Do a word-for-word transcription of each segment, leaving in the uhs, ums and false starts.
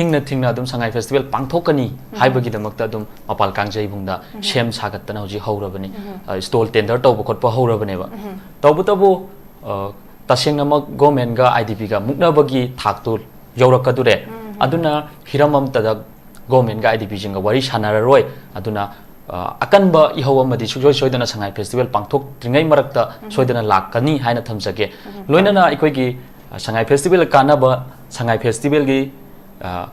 ꯊꯤꯡꯅ ꯊꯤꯡꯅ ꯑꯗꯨꯝ ꯁꯉꯥꯏ ꯐꯦꯁꯇꯤꯚꯦꯜ ꯄꯥꯡꯊꯣꯛꯀꯅꯤ ꯍꯥꯏꯕꯒꯤꯗꯃꯛꯇ ꯑꯗꯨꯝ ꯃꯄꯥꯜ ꯀꯥꯡꯖꯩꯕꯨꯡꯗ ꯁꯦꯝ ꯁꯥꯒꯠꯇꯅ ꯍꯧꯖꯤꯛ ꯍꯧꯔꯕꯅꯤ꯫ ꯁ꯭ꯇꯣꯜ ꯇꯦꯟꯗꯔ ꯇꯧꯕ ꯈꯣꯠꯄ ꯍꯧꯔꯕꯅꯦꯕ꯫ ꯇꯧꯕꯇꯕꯨ, ꯑ, ꯇꯁꯦꯡꯅꯃꯛ ꯒꯣꯔꯃꯦꯟꯒ ꯑꯥꯏ ꯗꯤ ꯄꯤꯒ ꯃꯨꯛꯅꯕꯒꯤ ꯊꯥꯛꯇꯨ ꯌꯧꯔꯛꯀꯗꯣꯔꯦ꯫ ꯑꯗꯨꯅ ꯍꯤꯔꯝ ꯑꯃꯠꯇꯗ ꯒꯣꯔꯃꯦꯟꯒ ꯑꯥꯏ ꯗꯤ ꯄꯤꯁꯤꯡꯒ ꯋꯥꯔꯤ ꯁꯥꯟꯅꯔꯔꯣꯏ꯫ ꯑꯗꯨꯅ, ꯑ, ꯑꯀꯟꯕ ꯏꯍꯧ ꯑꯃꯗꯤ ꯁꯨꯡꯁꯣꯏ ꯁꯣꯏꯗꯅ ꯁꯉꯥꯏ ꯐꯦꯁꯇꯤꯚꯦꯜ ꯄꯥꯡꯊꯣꯛꯇ꯭ꯔꯤꯉꯩ ꯃꯔꯛꯇ ꯁꯣꯏꯗꯅ ꯂꯥꯛꯀꯅꯤ ꯍꯥꯏꯅ ꯊꯝꯖꯒꯦ꯫ ꯂꯣꯏꯅꯅ ꯑꯩꯈꯣꯏꯒꯤ, ꯑ, ꯁꯉꯥꯏ ꯐꯦꯁꯇꯤꯚꯦꯜ ꯀꯥꯟꯅꯕ, ꯁꯉꯥꯏ ꯐꯦꯁꯇꯤꯚꯦꯜꯒꯤ, ꯑ,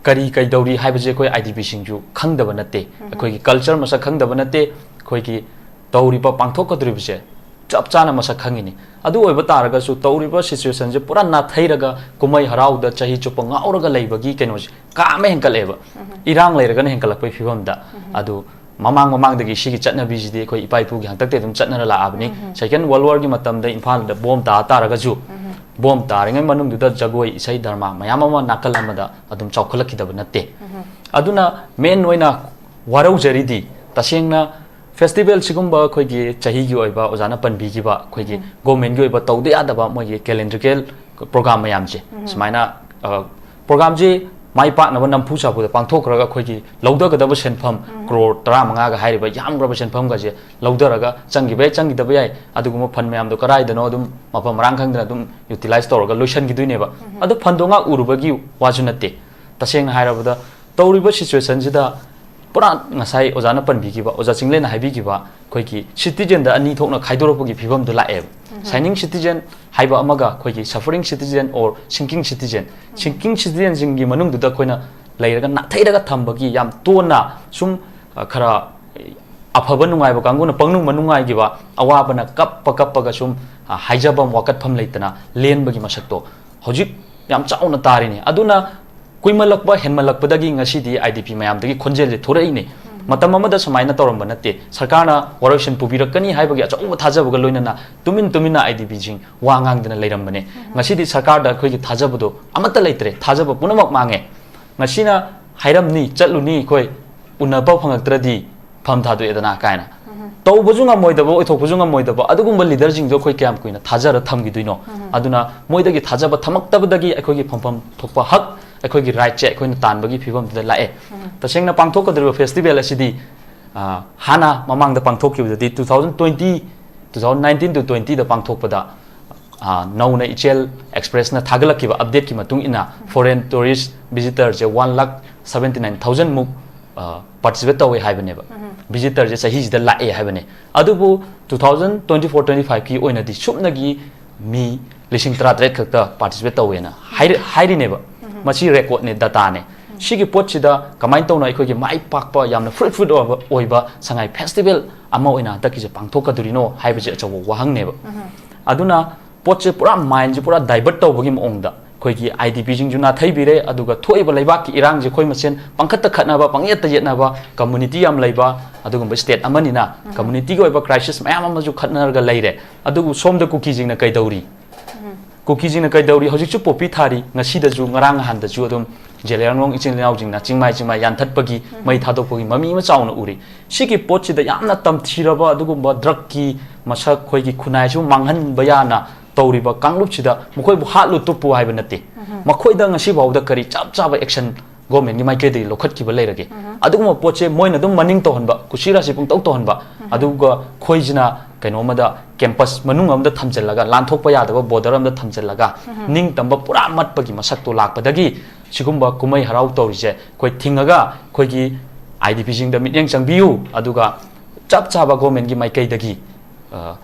ꯀꯔꯤ ꯀꯩꯗꯧꯔꯤ ꯍꯥꯏꯕꯁꯦ ꯑꯩꯈꯣꯏ ꯑꯥꯏ ꯗꯤ ꯄꯤꯁꯤꯡꯁꯨ ꯈꯪꯗꯕ ꯅꯠꯇꯦ꯫ ꯑꯩꯈꯣꯏꯒꯤ ꯀꯜꯆꯔ ꯃꯁꯛ ꯈꯪꯗꯕ ꯅꯠꯇꯦ꯫ ꯑꯩꯈꯣꯏꯒꯤ ꯇꯧꯔꯤꯕ, ꯄꯥꯡꯊꯣꯛꯀꯗꯧꯔꯤꯕꯁꯦ ꯆꯞ ꯆꯥꯅ ꯃꯁꯛ ꯈꯪꯉꯤꯅꯤ꯫ ꯑꯗꯨ ꯑꯣꯏꯕ ꯇꯥꯔꯒꯁꯨ ꯇꯧꯔꯤꯕ ꯁꯤꯆꯨꯋꯦꯁꯟꯁꯦ ꯄꯨꯔꯥ ꯅꯥꯊꯩꯔꯒ ꯀꯨꯝꯍꯩ ꯍꯔꯥꯎꯗ ꯆꯍꯤ ꯆꯨꯞꯄ ꯉꯥꯎꯔꯒ ꯂꯩꯕꯒꯤ ꯀꯩꯅꯣꯁꯦ ꯀꯥ ꯑꯃ ꯍꯦꯟꯀꯠꯂꯛꯑꯦꯕ꯫ ꯏꯔꯥꯡ ꯂꯩꯔꯒꯅ ꯍꯦꯟꯀꯠꯂꯛꯄꯒꯤ ꯐꯤꯕꯝꯗ꯫ ꯑꯗꯨ ꯃꯃꯥꯡ ꯃꯃꯥꯡꯗꯒꯤ ꯁꯤꯒꯤ ꯆꯠꯅꯕꯤꯁꯤꯗꯤ ꯑꯩꯈꯣꯏ ꯏꯄꯥ ꯏꯄꯨꯒꯤ ꯍꯥꯛꯇꯛꯇꯒꯤ ꯑꯗꯨꯝ ꯆꯠꯅꯔ ꯂꯥꯛꯑꯕꯅꯤ꯫ ꯁꯦꯀꯦꯟ ꯋꯥꯔꯜ ꯋꯥꯔꯒꯤ ꯃꯇꯝꯗ ꯏꯝꯐꯥꯜꯗ ꯕꯣꯝ ꯇꯥ ꯇꯥꯔꯒꯁꯨ, ꯕꯣꯝ ꯇꯥꯔꯤꯉꯩ ꯃꯅꯨꯡꯗꯨꯗ ꯖꯒꯣꯏ, ꯏꯁꯩ, ꯗ꯭ꯔꯃꯥ ꯃꯌꯥꯝ ꯑꯃ ꯅꯥꯀꯜ ꯑꯃꯗ ꯑꯗꯨꯝ ꯆꯥꯎꯈꯠꯂꯛꯈꯤꯗꯕ ꯅꯠꯇꯦ꯫ ꯑꯗꯨꯅ ꯃꯦꯟ ꯑꯣꯏꯅ ꯋꯥꯔꯧꯖꯔꯤꯗꯤ, ꯇꯁꯦꯡꯅ ꯐꯦꯁꯇꯤꯚꯦꯜ ꯁꯤꯒꯨꯝꯕ ꯑꯩꯈꯣꯏꯒꯤ ꯆꯍꯤꯒꯤ ꯑꯣꯏꯕ, ꯑꯣꯖꯥꯅ ꯄꯟꯕꯤꯈꯤꯕ ꯑꯩꯈꯣꯏꯒꯤ ꯒꯣꯔꯃꯦꯟꯒꯤ ꯑꯣꯏꯕ ꯇꯧꯗ ꯌꯥꯗꯕ ꯃꯣꯏꯒꯤ ꯀꯦꯂꯦꯟꯗ꯭ꯔꯤꯀꯦꯜ ꯄ꯭ꯔꯣꯒ꯭ꯔꯥꯝ ꯃꯌꯥꯝꯁꯦ, ꯁꯨꯃꯥꯏꯅ, ꯑ, ꯄ꯭ꯔꯣꯒ꯭ꯔꯥꯝꯁꯤ ꯃꯥꯏ ꯄꯥꯛꯅꯕ ꯅꯝꯐꯨ ꯁꯥꯐꯨꯗ ꯄꯥꯡꯊꯣꯛꯈ꯭ꯔꯒ ꯑꯩꯈꯣꯏꯒꯤ ꯂꯧꯊꯒꯗꯕ ꯁꯦꯟꯐꯝ ꯀ꯭ꯔꯣꯔ ꯇꯔꯥꯃꯉꯥꯒ ꯍꯥꯏꯔꯤꯕ ꯌꯥꯝꯈ꯭ꯔꯕ ꯁꯦꯟꯐꯝꯒꯁꯦ ꯂꯧꯊꯔꯒ, ꯆꯪꯈꯤꯕ ꯌꯥꯏ, ꯆꯪꯈꯤꯗꯕ ꯌꯥꯏ, ꯑꯗꯨꯒꯨꯝꯕ ꯐꯟ ꯃꯌꯥꯝꯗꯣ ꯀꯗꯥꯏꯗꯅꯣ ꯑꯗꯨꯝ ꯃꯐꯝ ꯃꯔꯥꯡ ꯈꯪꯗꯅ ꯑꯗꯨꯝ ꯌꯨꯇꯤꯂꯥꯏꯁ ꯇꯧꯔꯒ ꯂꯣꯏꯁꯤꯟꯈꯤꯗꯣꯏꯅꯦꯕ꯫ ꯑꯗꯣ ꯐꯟꯗꯣ ꯉꯥꯛ ꯎꯔꯨꯕꯒꯤ ꯋꯥꯁꯨ ꯅꯠꯇꯦ꯫ ꯇꯁꯦꯡꯅ ꯍꯥꯏꯔꯕꯗ, ꯇꯧꯔꯤꯕ ꯁꯤꯆꯨꯋꯦꯁꯟꯁꯤꯗ ꯄꯨꯔꯥ ꯉꯁꯥꯏ ꯑꯣꯖꯥꯅ ꯄꯟꯕꯤꯈꯤꯕ, ꯑꯣꯖꯥ ꯆꯤꯡꯂꯦꯟꯅ ꯍꯥꯏꯕꯤꯈꯤꯕ, ꯑꯩꯈꯣꯏꯒꯤ ꯁꯤꯇꯤꯖꯦꯟꯗ ꯑꯅꯤ ꯊꯣꯛꯅ ꯈꯥꯏꯗꯣꯔꯛꯄꯒꯤ ꯐꯤꯕꯝꯗꯨ ꯂꯥꯛꯑꯦꯕ꯫ ꯁꯥꯏꯅꯤꯡ ꯁꯤꯇꯤꯖꯦꯟ ꯍꯥꯏꯕ ꯑꯃꯒ ꯑꯩꯈꯣꯏꯒꯤ suffering citizen or sinking citizen, sinking citizenꯁꯤꯡꯒꯤ ꯃꯅꯨꯡꯗꯨꯗ ꯑꯩꯈꯣꯏꯅ ꯂꯩꯔꯒ ꯅꯥꯊꯩꯔꯒ ꯊꯝꯕꯒꯤ ꯌꯥꯝ ꯇꯣꯟꯅ ꯁꯨꯝ, ꯑ, ꯈꯔ ꯑꯐꯕ ꯅꯨꯡꯉꯥꯏꯕ ꯀꯥꯡꯕꯨꯅ ꯄꯪꯅꯨꯡ ꯃꯅꯨꯡꯉꯥꯏꯈꯤꯕ, ꯑꯋꯥꯕꯅ ꯀꯞꯄ ꯀꯞꯄꯒ ꯁꯨꯝ, ꯑ, ꯍꯥꯏꯖꯐꯝ ꯋꯥꯀꯠꯐꯝ ꯂꯩꯇꯅ ꯂꯦꯟꯕꯒꯤ ꯃꯁꯛꯇꯣ ꯍꯧꯖꯤꯛ ꯌꯥꯝ ꯆꯥꯎꯅ ꯇꯥꯔꯤꯅꯤ꯫ ꯑꯗꯨꯅ ꯀꯨꯏꯃꯜꯂꯛꯄ ꯍꯦꯟꯃꯜꯂꯛꯄꯗꯒꯤ ꯉꯁꯤꯗꯤ ꯑꯥꯏ ꯗꯤ ꯄꯤ ꯃꯌꯥꯝꯗꯒꯤ ꯈꯣꯟꯖꯦꯜꯁꯦ ꯊꯣꯔꯛꯏꯅꯤ꯫ ꯃꯇꯝ ꯑꯃꯗ ꯁꯨꯃꯥꯏꯅ ꯇꯧꯔꯝꯕ ꯅꯠꯇꯦ꯫ ꯁꯔꯀꯥꯔꯅ ꯋꯥꯔꯣꯏꯁꯤꯟ ꯄꯨꯕꯤꯔꯛꯀꯅꯤ ꯍꯥꯏꯕꯒꯤ ꯑꯆꯧꯕ ꯊꯥꯖꯕꯒ ꯂꯣꯏꯅꯅ ꯇꯨꯃꯤꯟ ꯇꯨꯃꯤꯟꯅ ꯑꯥꯏ ꯗꯤ ꯄꯤꯁꯤꯡ ꯋꯥ ꯉꯥꯡꯗꯅ ꯂꯩꯔꯝꯕꯅꯦ꯫ ꯉꯁꯤꯗꯤ ꯁꯔꯀꯥꯔꯗ ꯑꯩꯈꯣꯏꯒꯤ ꯊꯥꯖꯕꯗꯣ ꯑꯃꯠꯇ ꯂꯩꯇ꯭ꯔꯦ꯫ ꯊꯥꯖꯕ ꯄꯨꯝꯅꯃꯛ ꯃꯥꯡꯉꯦ꯫ ꯉꯁꯤꯅ ꯍꯥꯏꯔꯝꯅꯤ, ꯆꯠꯂꯨꯅꯤ, ꯑꯩꯈꯣꯏ ꯎꯅꯕ ꯐꯪꯉꯛꯇ꯭ꯔꯗꯤ ꯐꯝ ꯊꯥꯗꯣꯛꯑꯦꯗꯅ ꯀꯥꯏꯅ꯫ ꯇꯧꯕꯁꯨ ꯉꯝꯃꯣꯏꯗꯕ, ꯑꯣꯏꯊꯣꯛꯄꯁꯨ ꯉꯝꯃꯣꯏꯗꯕ ꯑꯗꯨꯒꯨꯝꯕ ꯂꯤꯗꯔꯁꯤꯡꯗꯣ ꯑꯩꯈꯣꯏ ꯀꯌꯥꯝ ꯀꯨꯏꯅ ꯊꯥꯖꯔ ꯊꯝꯈꯤꯗꯣꯏꯅꯣ? ꯑꯗꯨꯅ ꯃꯣꯏꯗꯒꯤ ꯊꯥꯖꯕ ꯊꯝꯃꯛꯇꯕꯗꯒꯤ ꯑꯩꯈꯣꯏꯒꯤ ꯐꯝꯐꯝ ꯊꯣꯛꯄ ꯍꯛ ꯑꯩꯈꯣꯏꯒꯤ ꯔꯥꯏꯠꯁꯦ ꯑꯩꯈꯣꯏꯅ ꯇꯥꯟꯕꯒꯤ ꯐꯤꯕꯝꯗꯨꯗ ꯂꯥꯛꯑꯦ꯫ ꯇꯁꯦꯡꯅ ꯄꯥꯡꯊꯣꯛꯀꯗꯧꯔꯤꯕ ꯐꯦꯁꯇꯤꯚꯦꯜ ꯑꯁꯤꯗꯤ, ꯑ, ꯍꯥꯟꯅ ꯃꯃꯥꯡꯗ ꯄꯥꯡꯊꯣꯛꯈꯤꯕꯗꯗꯤ two thousand twenty, two thousand nineteen to twenty ꯗ ꯄꯥꯡꯊꯣꯛꯄꯗ, ꯑ, ꯅꯧꯅ ꯏꯆꯦꯜ ꯑꯦꯛꯁꯄ꯭ꯔꯦꯁꯅ ꯊꯥꯒꯠꯂꯛꯈꯤꯕ ꯑꯞꯗꯦꯠꯀꯤ ꯃꯇꯨꯡ ꯏꯟꯅ foreign tourist visitorꯁꯦ one lakh seventy nine thousand ꯃꯨꯛ, ꯑ, participate ꯇꯧꯋꯦ ꯍꯥꯏꯕꯅꯦꯕ꯫ ꯚꯤꯖꯤꯇꯔꯁꯦ ꯆꯍꯤꯁꯤꯗ ꯂꯥꯛꯑꯦ ꯍꯥꯏꯕꯅꯦ꯫ ꯑꯗꯨꯕꯨ two thousand twenty four twenty five ꯀꯤ ꯑꯣꯏꯅꯗꯤ ꯁꯨꯞꯅꯒꯤ ꯃꯤ ꯂꯤꯁꯤꯡ ꯇꯔꯥꯇꯔꯦꯠ ꯈꯛꯇ participate ꯇꯧꯋꯦꯅ ꯍꯥꯏꯔꯤ-, ꯍꯥꯏꯔꯤꯅꯦꯕ꯫ ꯃꯁꯤ ꯔꯦꯀꯣꯔꯠꯅꯦ, ꯗꯇꯥꯅꯦ꯫ ꯁꯤꯒꯤ ꯄꯣꯠꯁꯤꯗ ꯀꯃꯥꯏꯅ ꯇꯧꯅ ꯑꯩꯈꯣꯏꯒꯤ ꯃꯥꯏ ꯄꯥꯛꯄ, ꯌꯥꯝꯅ ꯐ꯭ꯔꯨꯠꯐꯨꯜ ꯑꯣꯏꯕ, ꯑꯣꯏꯕ ꯁꯉꯥꯏ ꯐꯦꯁꯇꯤꯚꯦꯜ ꯑꯃ ꯑꯣꯏꯅ ꯍꯟꯗꯛꯀꯤꯁꯦ ꯄꯥꯡꯊꯣꯛꯀꯗꯣꯔꯤꯅꯣ ꯍꯥꯏꯕꯁꯦ ꯑꯆꯧꯕ ꯋꯥꯍꯪꯅꯦꯕ꯫ ꯑꯗꯨꯅ ꯄꯣꯠꯁꯦ ꯄꯨꯔꯥ, ꯃꯥꯏꯟꯁꯦ ꯄꯨꯔꯥ ꯗꯥꯏꯚꯔꯠ ꯇꯧꯕꯒꯤ ꯃꯑꯣꯡꯗ ꯑꯩꯈꯣꯏꯒꯤ IDPꯁꯤꯡꯁꯨ ꯅꯥꯊꯩꯕꯤꯔꯦ, ꯑꯗꯨꯒ ꯊꯣꯛꯏꯕ ꯂꯩꯕꯥꯛꯀꯤ ꯏꯔꯥꯡꯁꯦ ꯑꯩꯈꯣꯏ ꯃꯁꯦꯟ ꯄꯪꯈꯠꯇ ꯈꯠꯅꯕ, ꯄꯪꯌꯦꯠꯇ ꯌꯦꯠꯅꯕ, ꯀꯝꯃꯨꯅꯤꯇꯤ ꯌꯥꯝ ꯂꯩꯕ ꯑꯗꯨꯒꯨꯝꯕ ꯁ꯭ꯇꯦꯠ ꯑꯃꯅꯤꯅ ꯀꯝꯃꯨꯅꯤꯇꯤꯒꯤ ꯑꯣꯏꯕ ꯀ꯭ꯔꯥꯏꯁꯤꯁ ꯃꯌꯥꯝ ꯑꯃꯁꯨ ꯈꯠꯅꯔꯒ ꯂꯩꯔꯦ꯫ ꯑꯗꯨꯕꯨ ꯁꯣꯝꯗ ꯀꯨꯀꯤꯁꯤꯡꯅ ꯀꯩꯗꯧꯔꯤ? ꯀꯨꯀꯤꯁꯤꯡꯅ ꯀꯩꯗꯧꯔꯤ? ꯍꯧꯖꯤꯛꯁꯨ ꯄꯣꯄꯤ ꯊꯥꯔꯤ, ꯉꯁꯤꯗꯁꯨ, ꯉꯔꯥꯡ ꯅꯍꯥꯟꯗꯁꯨ ꯑꯗꯨꯝ ꯖꯦꯂꯤꯌꯥꯡꯔꯣꯡ ꯏꯆꯤꯜ ꯏꯅꯥꯎꯁꯤꯡꯅ ꯆꯤꯡꯃꯥꯏ ꯆꯤꯡꯃꯥꯏ ꯌꯥꯟꯊꯠꯄꯒꯤ, ꯃꯩ ꯊꯥꯗꯣꯛꯄꯒꯤ ꯃꯃꯤ ꯑꯃ ꯆꯥꯎꯅ ꯎꯔꯤ꯫ ꯁꯤꯒꯤ ꯄꯣꯠꯁꯤꯗ ꯌꯥꯝꯅ ꯇꯝꯊꯤꯔꯕ ꯑꯗꯨꯒꯨꯝꯕ ꯗ꯭ꯔꯒꯀꯤ ꯃꯁꯛ, ꯑꯩꯈꯣꯏꯒꯤ ꯈꯨꯟꯅꯥꯏꯁꯨ ꯃꯥꯡꯍꯟꯕ ꯌꯥꯅ ꯇꯧꯔꯤꯕ ꯀꯥꯡꯂꯨꯞꯁꯤꯗ ꯃꯈꯣꯏꯕꯨ ꯍꯥꯠꯂꯨ ꯇꯨꯞꯄꯨ ꯍꯥꯏꯕ ꯅꯠꯇꯦ꯫ ꯃꯈꯣꯏꯗ ꯉꯁꯤ ꯐꯥꯎꯕꯗ ꯀꯔꯤ ꯆꯞ ꯆꯥꯕ ꯑꯦꯛꯁꯟ ꯒꯣꯔꯃꯦꯟꯒꯤ ꯃꯥꯏꯀꯩꯗꯒꯤ ꯂꯧꯈꯠꯈꯤꯕ ꯂꯩꯔꯒꯦ? ꯑꯗꯨꯒꯨꯝꯕ ꯄꯣꯠꯁꯦ ꯃꯣꯏꯅ ꯑꯗꯨꯝ ꯃꯅꯤꯡ ꯇꯧꯍꯟꯕ, ꯀꯨꯁꯤꯔꯥꯁꯤ ꯄꯨꯡꯇꯧ ꯇꯧꯍꯟꯕ, ꯑꯗꯨꯒ ꯑꯩꯈꯣꯏꯁꯤꯅ ꯀꯩꯅꯣ ꯑꯃꯗ, ꯀꯦꯝꯄꯁ ꯃꯅꯨꯡ ꯑꯃꯗ ꯊꯝꯖꯤꯜꯂꯒ, ꯂꯥꯟꯊꯣꯛꯄ ꯌꯥꯗꯕ ꯕꯣꯔꯗꯔ ꯑꯃꯗ ꯊꯝꯖꯤꯜꯂꯒ, ꯅꯤꯡꯇꯝꯕ ꯄꯨꯔꯥ ꯃꯠꯄꯒꯤ ꯃꯁꯛꯇꯣ ꯂꯥꯛꯄꯗꯒꯤ ꯁꯤꯒꯨꯝꯕ ꯀꯨꯝꯍꯩ ꯍꯔꯥꯎ ꯇꯧꯔꯤꯁꯦ ꯑꯩꯈꯣꯏ ꯊꯤꯡꯉꯒ, ꯑꯩꯈꯣꯏꯒꯤ IDPꯁꯤꯡꯗ ꯃꯤꯠꯌꯦꯡ ꯆꯪꯕꯤꯌꯨ, ꯑꯗꯨꯒ ꯆꯞ ꯆꯥꯕ ꯒꯣꯔꯃꯦꯟꯒꯤ ꯃꯥꯏꯀꯩꯗꯒꯤ, ꯑ,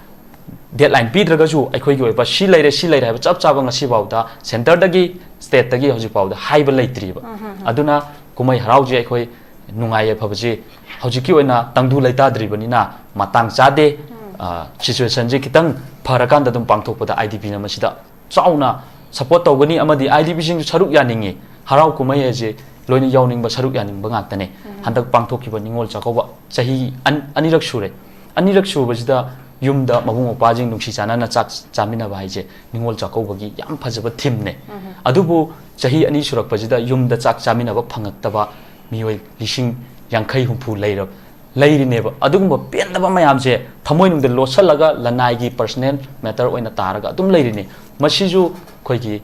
ꯗꯦꯗꯂꯥꯏꯟ ꯄꯤꯗ꯭ꯔꯒꯁꯨ ꯑꯩꯈꯣꯏꯒꯤ ꯑꯣꯏꯕ ꯁꯤ ꯂꯩꯔꯦ, ꯁꯤ ꯂꯩꯔꯦ ꯍꯥꯏꯕ ꯆꯞ ꯆꯥꯕ ꯉꯁꯤ ꯐꯥꯎꯗ ꯁꯦꯟꯇꯔꯗꯒꯤ, ꯁ꯭ꯇꯦꯠꯇꯒꯤ ꯍꯧꯖꯤꯛ ꯐꯥꯎꯗ ꯍꯥꯏꯕ ꯂꯩꯇ꯭ꯔꯤꯕ꯫ ꯑꯗꯨꯅ ꯀꯨꯝꯍꯩ ꯍꯔꯥꯎꯁꯦ ꯑꯩꯈꯣꯏ ꯅꯨꯡꯉꯥꯏ ꯌꯥꯏꯐꯕꯁꯤ ꯍꯧꯖꯤꯛꯀꯤ ꯑꯣꯏꯅ ꯇꯪꯗꯨ ꯂꯩꯇꯥꯗ꯭ꯔꯤꯕꯅꯤꯅ ꯃꯇꯥꯡ ꯆꯥꯗꯦ꯫ ꯑ, ꯁꯤꯆꯨꯋꯦꯁꯟꯁꯤ ꯈꯤꯇꯪ ꯐꯔꯀꯥꯟꯗ ꯑꯗꯨꯝ ꯄꯥꯡꯊꯣꯛꯄꯗ IDPꯅ ꯃꯁꯤꯗ ꯆꯥꯎꯅ ꯁꯄꯣꯔꯠ ꯇꯧꯒꯅꯤ, ꯑꯃꯗꯤ IDPꯁꯤꯡꯁꯨ ꯁꯔꯨꯛ ꯌꯥꯅꯤꯡꯉꯤ꯫ ꯍꯔꯥꯎ ꯀꯨꯝꯍꯩ ꯍꯥꯏꯁꯦ ꯂꯣꯏꯅ ꯌꯥꯎꯅꯤꯡꯕ, ꯁꯔꯨꯛ ꯌꯥꯅꯤꯡꯕ ꯉꯥꯛꯇꯅꯦ꯫ ꯍꯟꯗꯛ ꯄꯥꯡꯊꯣꯛꯈꯤꯕ ꯅꯤꯉꯣꯜ ꯆꯥꯛꯀꯧꯕ ꯆꯍꯤ ꯑꯟ-, ꯑꯅꯤꯔꯛ ꯁꯨꯔꯦ꯫ ꯑꯅꯤꯔꯛ ꯁꯨꯕꯁꯤꯗ ꯌꯨꯝꯗ ꯃꯕꯨꯡ ꯃꯧꯄ꯭ꯋꯥꯁꯤꯡ ꯅꯨꯡꯁꯤ ꯆꯥꯟꯅꯅ ꯆꯥꯛ ꯆꯥꯃꯤꯟꯅꯕ ꯍꯥꯏꯁꯦ ꯅꯤꯉꯣꯜ ꯆꯥꯛꯀꯧꯕꯒꯤ ꯌꯥꯝ ꯐꯖꯕ ꯊꯤꯝꯅꯦ꯫ ꯑꯗꯨꯕꯨ ꯆꯍꯤ ꯑꯅꯤ ꯁꯨꯔꯛꯄꯁꯤꯗ ꯌꯨꯝꯗ ꯆꯥꯛ ꯆꯥꯃꯤꯟꯅꯕ ꯐꯪꯉꯛꯇꯕ ꯃꯤꯑꯣꯏ ꯂꯤꯁꯤꯡ ꯌꯥꯡꯈꯩ ꯍꯨꯝꯐꯨ ꯂꯩꯔ-, ꯂꯩꯔꯤꯅꯦꯕ꯫ ꯑꯗꯨꯒꯨꯝꯕ ꯄꯦꯟꯗꯕ ꯃꯌꯥꯝꯁꯦ ꯊꯃꯣꯏꯅꯨꯡꯗ ꯂꯣꯠꯁꯜꯂꯒ ꯂꯅꯥꯏꯒꯤ personal matter ꯑꯣꯏꯅ ꯇꯥꯔꯒ ꯑꯗꯨꯝ ꯂꯩꯔꯤꯅꯤ꯫ ꯃꯁꯤꯁꯨ ꯑꯩꯈꯣꯏꯒꯤ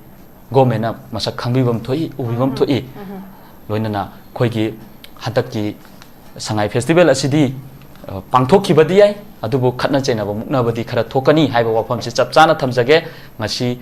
ꯒꯣꯔꯃꯦꯟꯅ ꯃꯁꯛ ꯈꯪꯕꯤꯐꯝ ꯊꯣꯛꯏ, ꯎꯕꯤꯐꯝ ꯊꯣꯛꯏ꯫ ꯂꯣꯏꯅꯅ ꯑꯩꯈꯣꯏꯒꯤ ꯍꯟꯗꯛꯀꯤ ꯁꯉꯥꯏ ꯐꯦꯁꯇꯤꯚꯦꯜ ꯑꯁꯤꯗꯤ, ꯑ, ꯄꯥꯡꯊꯣꯛꯈꯤꯕꯗꯤ ꯌꯥꯏ, ꯑꯗꯨꯕꯨ ꯈꯠꯅ ꯆꯩꯅꯕ ꯃꯨꯛꯅꯕꯗꯤ ꯈꯔ ꯊꯣꯛꯀꯅꯤ ꯍꯥꯏꯕ ꯋꯥꯐꯝꯁꯤ ꯆꯞ ꯆꯥꯅ ꯊꯝꯖꯒꯦ꯫ ꯉꯁꯤ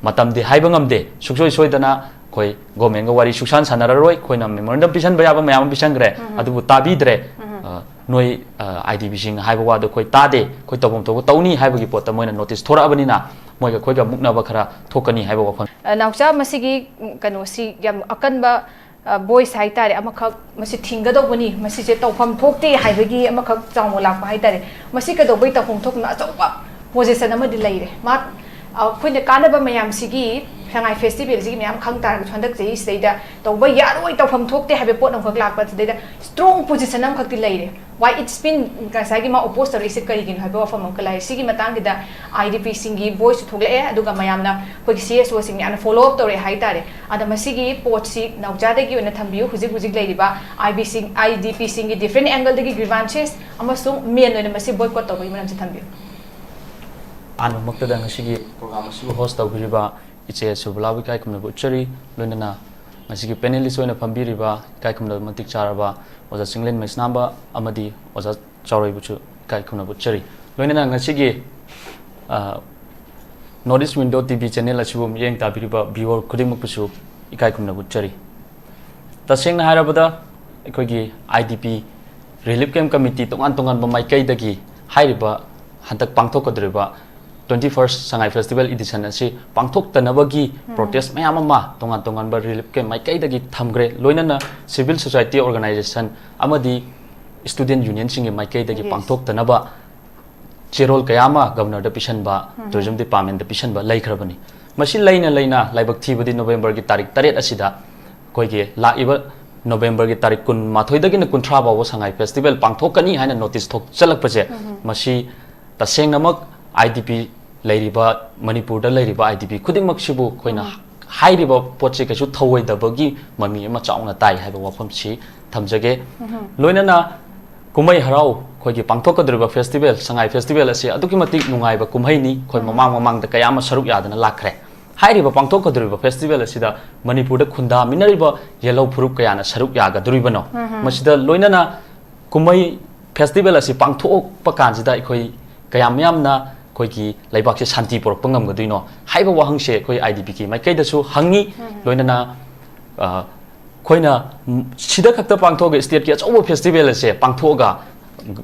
ꯃꯇꯝꯗꯤ ꯍꯥꯏꯕ ꯉꯝꯗꯦ, ꯁꯨꯡꯁꯣꯏ ꯁꯣꯏꯗꯅ ꯑꯩꯈꯣꯏ ꯒꯣꯔꯃꯦꯟꯒ ꯋꯥꯔꯤ ꯁꯨꯛꯁꯥꯟ ꯁꯥꯟꯅꯔꯔꯣꯏ꯫ ꯑꯩꯈꯣꯏꯅ ꯃꯦꯃꯣꯔꯦꯟꯗꯝ ꯄꯤꯁꯟꯕ ꯌꯥꯕ ꯃꯌꯥꯝ ꯑꯃ ꯄꯤꯁꯟꯈ꯭ꯔꯦ, ꯑꯗꯨꯕꯨ ꯇꯥꯕꯤꯗ꯭ꯔꯦ꯫ ꯑ, ꯅꯣꯏ, ꯑ, ꯑꯥꯏ ꯗꯤ ꯄꯤꯁꯤꯡ ꯍꯥꯏꯕ ꯋꯥꯗꯣ ꯑꯩꯈꯣꯏ ꯇꯥꯗꯦ, ꯑꯩꯈꯣꯏ ꯇꯧꯐꯝ ꯊꯣꯛꯄ ꯇꯧꯅꯤ ꯍꯥꯏꯕꯒꯤ ꯄꯣꯠꯇ ꯃꯣꯏꯅ ꯅꯣꯇꯤꯁ ꯊꯣꯔꯛꯑꯕꯅꯤꯅ ꯃꯣꯏꯒ ꯑꯩꯈꯣꯏꯒ ꯃꯨꯛꯅꯕ ꯈꯔ ꯊꯣꯛꯀꯅꯤ ꯍꯥꯏꯕ ꯋꯥꯐꯝ꯫ ꯑ, ꯅꯥꯎꯆꯥ, ꯃꯁꯤꯒꯤ, ꯎꯝ, ꯀꯩꯅꯣꯁꯤ ꯌꯥꯝ ꯑꯀꯟꯕ, ꯑ, ꯚꯣꯏꯁ ꯍꯥꯏꯇꯥꯔꯦ, ꯑꯃꯈꯛ ꯃꯁꯤ ꯊꯤꯡꯒꯗꯧꯕꯅꯤ, ꯃꯁꯤꯁꯦ ꯇꯧꯐꯝ ꯊꯣꯛꯇꯦ ꯍꯥꯏꯕꯒꯤ ꯑꯃꯈꯛ ꯆꯥꯎꯅ ꯂꯥꯛꯄ ꯍꯥꯏꯇꯥꯔꯦ꯫ ꯃꯁꯤ ꯀꯩꯗꯧꯕꯩ ꯇꯧꯐꯝ ꯊꯣꯛꯄꯅꯣ? ꯑꯆꯧꯕ ꯄꯣꯖꯤꯁꯟ ꯑꯃꯗꯤ ꯂꯩꯔꯦ꯫ ꯃꯥ, ꯑ, ꯑꯩꯈꯣꯏꯅ ꯀꯥꯟꯅꯕ ꯃꯌꯥꯝꯁꯤꯒꯤ, ꯁꯉꯥꯏ ꯐꯦꯁꯇꯤꯚꯦꯜꯁꯤꯒꯤ ꯃꯌꯥꯝ ꯈꯪ ꯇꯥꯔꯒꯁꯨ ꯍꯟꯗꯛ ꯆꯍꯤꯁꯤꯗꯩꯗ ꯇꯧꯕ ꯌꯥꯔꯣꯏ, ꯇꯧꯐꯝ ꯊꯣꯛꯇꯦ ꯍꯥꯏꯕ ꯄꯣꯠ ꯑꯃꯈꯛ ꯂꯥꯛꯄ꯫ ꯁꯤꯗꯩꯗ ꯁ꯭ꯇ꯭ꯔꯣꯡ ꯄꯣꯖꯤꯁꯟ ꯑꯃꯈꯛꯇꯤ ꯂꯩꯔꯦ꯫ Why it's been, ꯉꯁꯥꯏꯒꯤ ꯃꯥ ꯑꯣꯄꯣꯖ ꯇꯧꯔꯛꯏꯁꯦ ꯀꯔꯤꯒꯤꯅꯣ ꯍꯥꯏꯕ ꯋꯥꯐꯝ ꯑꯃꯈꯛ ꯂꯩꯔꯦ꯫ ꯁꯤꯒꯤ ꯃꯇꯥꯡꯁꯤꯗ ꯑꯥꯏ ꯗꯤ ꯄꯤꯁꯤꯡꯒꯤ ꯚꯣꯏꯁꯁꯨ ꯊꯣꯛꯂꯛꯑꯦ, ꯑꯗꯨꯒ ꯃꯌꯥꯝꯅ ꯑꯩꯈꯣꯏꯒꯤ ꯁꯤ ꯑꯦꯁ ꯑꯣꯁꯤꯡ ꯌꯥꯝꯅ ꯐꯣꯂꯣ ꯑꯞ ꯇꯧꯔꯛꯑꯦ ꯍꯥꯏꯇꯥꯔꯦ꯫ ꯑꯗ ꯃꯁꯤꯒꯤ ꯄꯣꯠꯁꯤ ꯅꯥꯎꯆꯥꯗꯒꯤ ꯑꯣꯏꯅ ꯊꯝꯕꯤꯌꯨ꯫ ꯍꯧꯖꯤꯛ ꯍꯧꯖꯤꯛ ꯂꯩꯔꯤꯕ ꯑꯥꯏ B C, I D ꯄꯤꯁꯤꯡꯒꯤ different ꯑꯦꯡꯒꯜꯗꯒꯤ ꯒ꯭ꯔꯤꯚꯥꯟꯁꯦꯁ ꯑꯃꯁꯨꯡ ꯃꯦꯟ ꯑꯣꯏꯅ ꯃꯁꯤ ꯕꯣꯏꯀꯣꯠ ꯇꯧꯕꯒꯤ ꯃꯔꯝꯁꯤ ꯊꯝꯕꯤꯌꯨ꯫ ꯑꯍꯥꯟꯕꯃꯛꯇꯗ ꯉꯁꯤꯒꯤ ꯄ꯭ꯔꯣꯒ꯭ꯔꯥꯝ ꯑꯁꯤꯕꯨ ꯍꯣꯁ ꯇꯧꯕꯤꯔꯤꯕ ꯏꯆꯦ ꯁꯨꯕꯂꯥꯕꯨ ꯏꯀꯥꯏ ꯈꯨꯝꯅꯕ ꯎꯠꯆꯔꯤ꯫ ꯂꯣꯏꯅꯅ ꯉꯁꯤꯒꯤ ꯄꯦꯅꯦꯂꯤꯁ ꯑꯣꯏꯅ ꯐꯝꯕꯤꯔꯤꯕ ꯏꯀꯥꯏ ꯈꯨꯝꯅꯕ ꯃꯇꯤꯛ ꯆꯥꯔꯕ ꯑꯣꯖꯥ ꯆꯤꯡꯂꯦꯟ ꯃꯩꯁꯅꯥꯝꯕ ꯑꯃꯗꯤ ꯑꯣꯖꯥ ꯆꯥꯎꯔꯣꯏꯕꯨꯁꯨ ꯏꯀꯥꯏ ꯈꯨꯝꯅꯕ ꯎꯠꯆꯔꯤ꯫ ꯂꯣꯏꯅꯅ ꯉꯁꯤꯒꯤ, ꯑ, north east window T V channel ꯑꯁꯤꯕꯨ ꯃꯤꯠꯌꯦꯡ ꯇꯥꯕꯤꯔꯤꯕ ꯚ꯭ꯌꯨꯋꯔ ꯈꯨꯗꯤꯡꯃꯛꯄꯨꯁꯨ ꯏꯀꯥꯏ ꯈꯨꯝꯅꯕ ꯎꯠꯆꯔꯤ꯫ ꯇꯁꯦꯡꯅ ꯍꯥꯏꯔꯕꯗ, ꯑꯩꯈꯣꯏꯒꯤ I D P relief camp committee ꯇꯣꯉꯥꯟ ꯇꯣꯉꯥꯟꯕ ꯃꯥꯏꯀꯩꯗꯒꯤ ꯍꯥꯏꯔꯤꯕ ꯍꯟꯗꯛ ꯄꯥꯡꯊꯣꯛꯀꯗꯧꯔꯤꯕ twenty first ꯁꯉꯥꯏ ꯐꯦꯁꯇꯤꯚꯦꯜ ꯏꯗꯤꯁꯟ ꯑꯁꯤ ꯄꯥꯡꯊꯣꯛꯇꯅꯕꯒꯤ ꯎꯝ꯫ ꯄ꯭ꯔꯣꯇꯦꯁ ꯃꯌꯥꯝ ꯑꯃ ꯇꯣꯉꯥꯟ ꯇꯣꯉꯥꯟꯕ ꯔꯤꯂꯤꯐ ꯀꯦꯝꯞ ꯃꯥꯏꯀꯩꯗꯒꯤ ꯊꯝꯈ꯭ꯔꯦ꯫ ꯂꯣꯏꯅꯅ ꯁꯤꯚꯤꯜ ꯁꯣꯁꯥꯏꯇꯤ ꯑꯣꯔꯒꯅꯥꯏꯖꯦꯁꯟ ꯑꯃꯗꯤ ꯁ꯭ꯇꯨꯗꯦꯟ ꯌꯨꯅꯤꯌꯟꯁꯤꯡꯒꯤ ꯃꯥꯏꯀꯩꯗꯒꯤ ꯌꯦꯁ꯫ ꯄꯥꯡꯊꯣꯛꯇꯅꯕ ꯆꯦꯔꯣꯜ ꯀꯌꯥ ꯑꯃ ꯒꯚꯔꯅꯔꯗ ꯄꯤꯁꯟꯕ, ꯎꯝ꯫ ꯇꯨꯔꯤꯖꯝ ꯗꯤꯄꯥꯔꯠꯃꯦꯟꯗ ꯄꯤꯁꯟꯕ ꯂꯩꯈ꯭ꯔꯕꯅꯤ꯫ ꯃꯁꯤ ꯂꯩꯅ ꯂꯩꯅ ꯂꯥꯏꯕꯛ ꯊꯤꯕꯗꯤ ꯅꯣꯕꯦꯝꯕꯔꯒꯤ ꯇꯥꯔꯤꯛ ꯇꯔꯦꯠ ꯑꯁꯤꯗ ꯑꯩꯈꯣꯏꯒꯤ ꯂꯥꯛꯏꯕ ꯅꯣꯕꯦꯝꯕꯔꯒꯤ ꯇꯥꯔꯤꯛ ꯀꯨꯟꯃꯥꯊꯣꯏꯗꯒꯤꯅ ꯀꯨꯟꯊ꯭ꯔꯥ ꯐꯥꯎꯕ ꯁꯉꯥꯏ ꯐꯦꯁꯇꯤꯚꯦꯜ ꯄꯥꯡꯊꯣꯛꯀꯅꯤ ꯍꯥꯏꯅ ꯅꯣꯇꯤꯁ ꯊꯣꯛꯆꯜꯂꯛꯄꯁꯦ, ꯎꯝ꯫ ꯃꯁꯤ ꯇꯁꯦꯡꯅꯃꯛ ꯑꯥꯏ ꯗꯤ ꯄꯤ ꯂꯩꯔꯤꯕ, ꯃꯅꯤꯄꯨꯔꯗ ꯂꯩꯔꯤꯕ ꯑꯥꯏ ꯗꯤ ꯄꯤ ꯈꯨꯗꯤꯡꯃꯛꯁꯤꯕꯨ ꯑꯩꯈꯣꯏꯅ ꯎꯝ꯫ ꯍꯥꯏꯔꯤꯕ ꯄꯣꯠꯁꯤ ꯀꯩꯁꯨ ꯊꯧꯑꯣꯏꯗꯕꯒꯤ ꯃꯃꯤ ꯑꯃ ꯆꯥꯎꯅ ꯇꯥꯏ ꯍꯥꯏꯕ ꯋꯥꯐꯝꯁꯤ ꯊꯝꯖꯒꯦ꯫ ꯎꯝ꯫ ꯂꯣꯏꯅꯅ ꯀꯨꯝꯍꯩ ꯍꯔꯥꯎ ꯑꯩꯈꯣꯏꯒꯤ ꯄꯥꯡꯊꯣꯛꯀꯗꯧꯔꯤꯕ ꯐꯦꯁꯇꯤꯚꯦꯜ, ꯁꯉꯥꯏ ꯐꯦꯁꯇꯤꯚꯦꯜ ꯑꯁꯤ ꯑꯗꯨꯛꯀꯤ ꯃꯇꯤꯛ ꯅꯨꯡꯉꯥꯏꯕ ꯀꯨꯝꯍꯩꯅꯤ꯫ ꯑꯩꯈꯣꯏ ꯎꯝ꯫ ꯃꯃꯥꯡ ꯃꯃꯥꯡꯗ ꯀꯌꯥ ꯑꯃ ꯁꯔꯨꯛ ꯌꯥꯗꯅ ꯂꯥꯛꯈ꯭ꯔꯦ꯫ ꯍꯥꯏꯔꯤꯕ ꯄꯥꯡꯊꯣꯛꯀꯗꯧꯔꯤꯕ ꯐꯦꯁꯇꯤꯚꯦꯜ ꯑꯁꯤꯗ ꯃꯅꯤꯄꯨꯔꯗ ꯈꯨꯟꯗꯥꯃꯤꯟꯅꯔꯤꯕ ꯌꯦꯜꯍꯧ ꯐꯨꯔꯨꯞ ꯀꯌꯥꯅ ꯁꯔꯨꯛ ꯌꯥꯒꯗꯧꯔꯤꯕꯅꯣ? ꯃꯁꯤꯗ ꯂꯣꯏꯅꯅ ꯀꯨꯝꯍꯩ ꯐꯦꯁꯇꯤꯚꯦꯜ ꯑꯁꯤ ꯄꯥꯡꯊꯣꯛꯄ ꯀꯥꯟꯁꯤꯗ ꯑꯩꯈꯣꯏ ꯀꯌꯥꯝ ꯌꯥꯝꯅ ꯑꯩꯈꯣꯏꯒꯤ ꯂꯩꯕꯥꯛꯁꯦ ꯁꯥꯟꯇꯤ ꯄꯨꯔꯛꯄ ꯉꯝꯒꯗꯣꯏꯅꯣ ꯍꯥꯏꯕ ꯋꯥꯍꯪꯁꯦ ꯑꯩꯈꯣꯏ ꯑꯥꯏ ꯗꯤ ꯄꯤ ꯀꯤ ꯃꯥꯏꯀꯩꯗꯁꯨ ꯍꯪꯉꯤ꯫ ꯂꯣꯏꯅꯅ ꯑ, ꯑꯩꯈꯣꯏꯅ ꯁꯤꯗ ꯈꯛꯇ ꯄꯥꯡꯊꯣꯛꯑꯒ, ꯁ꯭ꯇꯦꯠꯀꯤ ꯑꯆꯧꯕ ꯐꯦꯁꯇꯤꯚꯦꯜ ꯑꯁꯦ ꯄꯥꯡꯊꯣꯛꯑꯒ,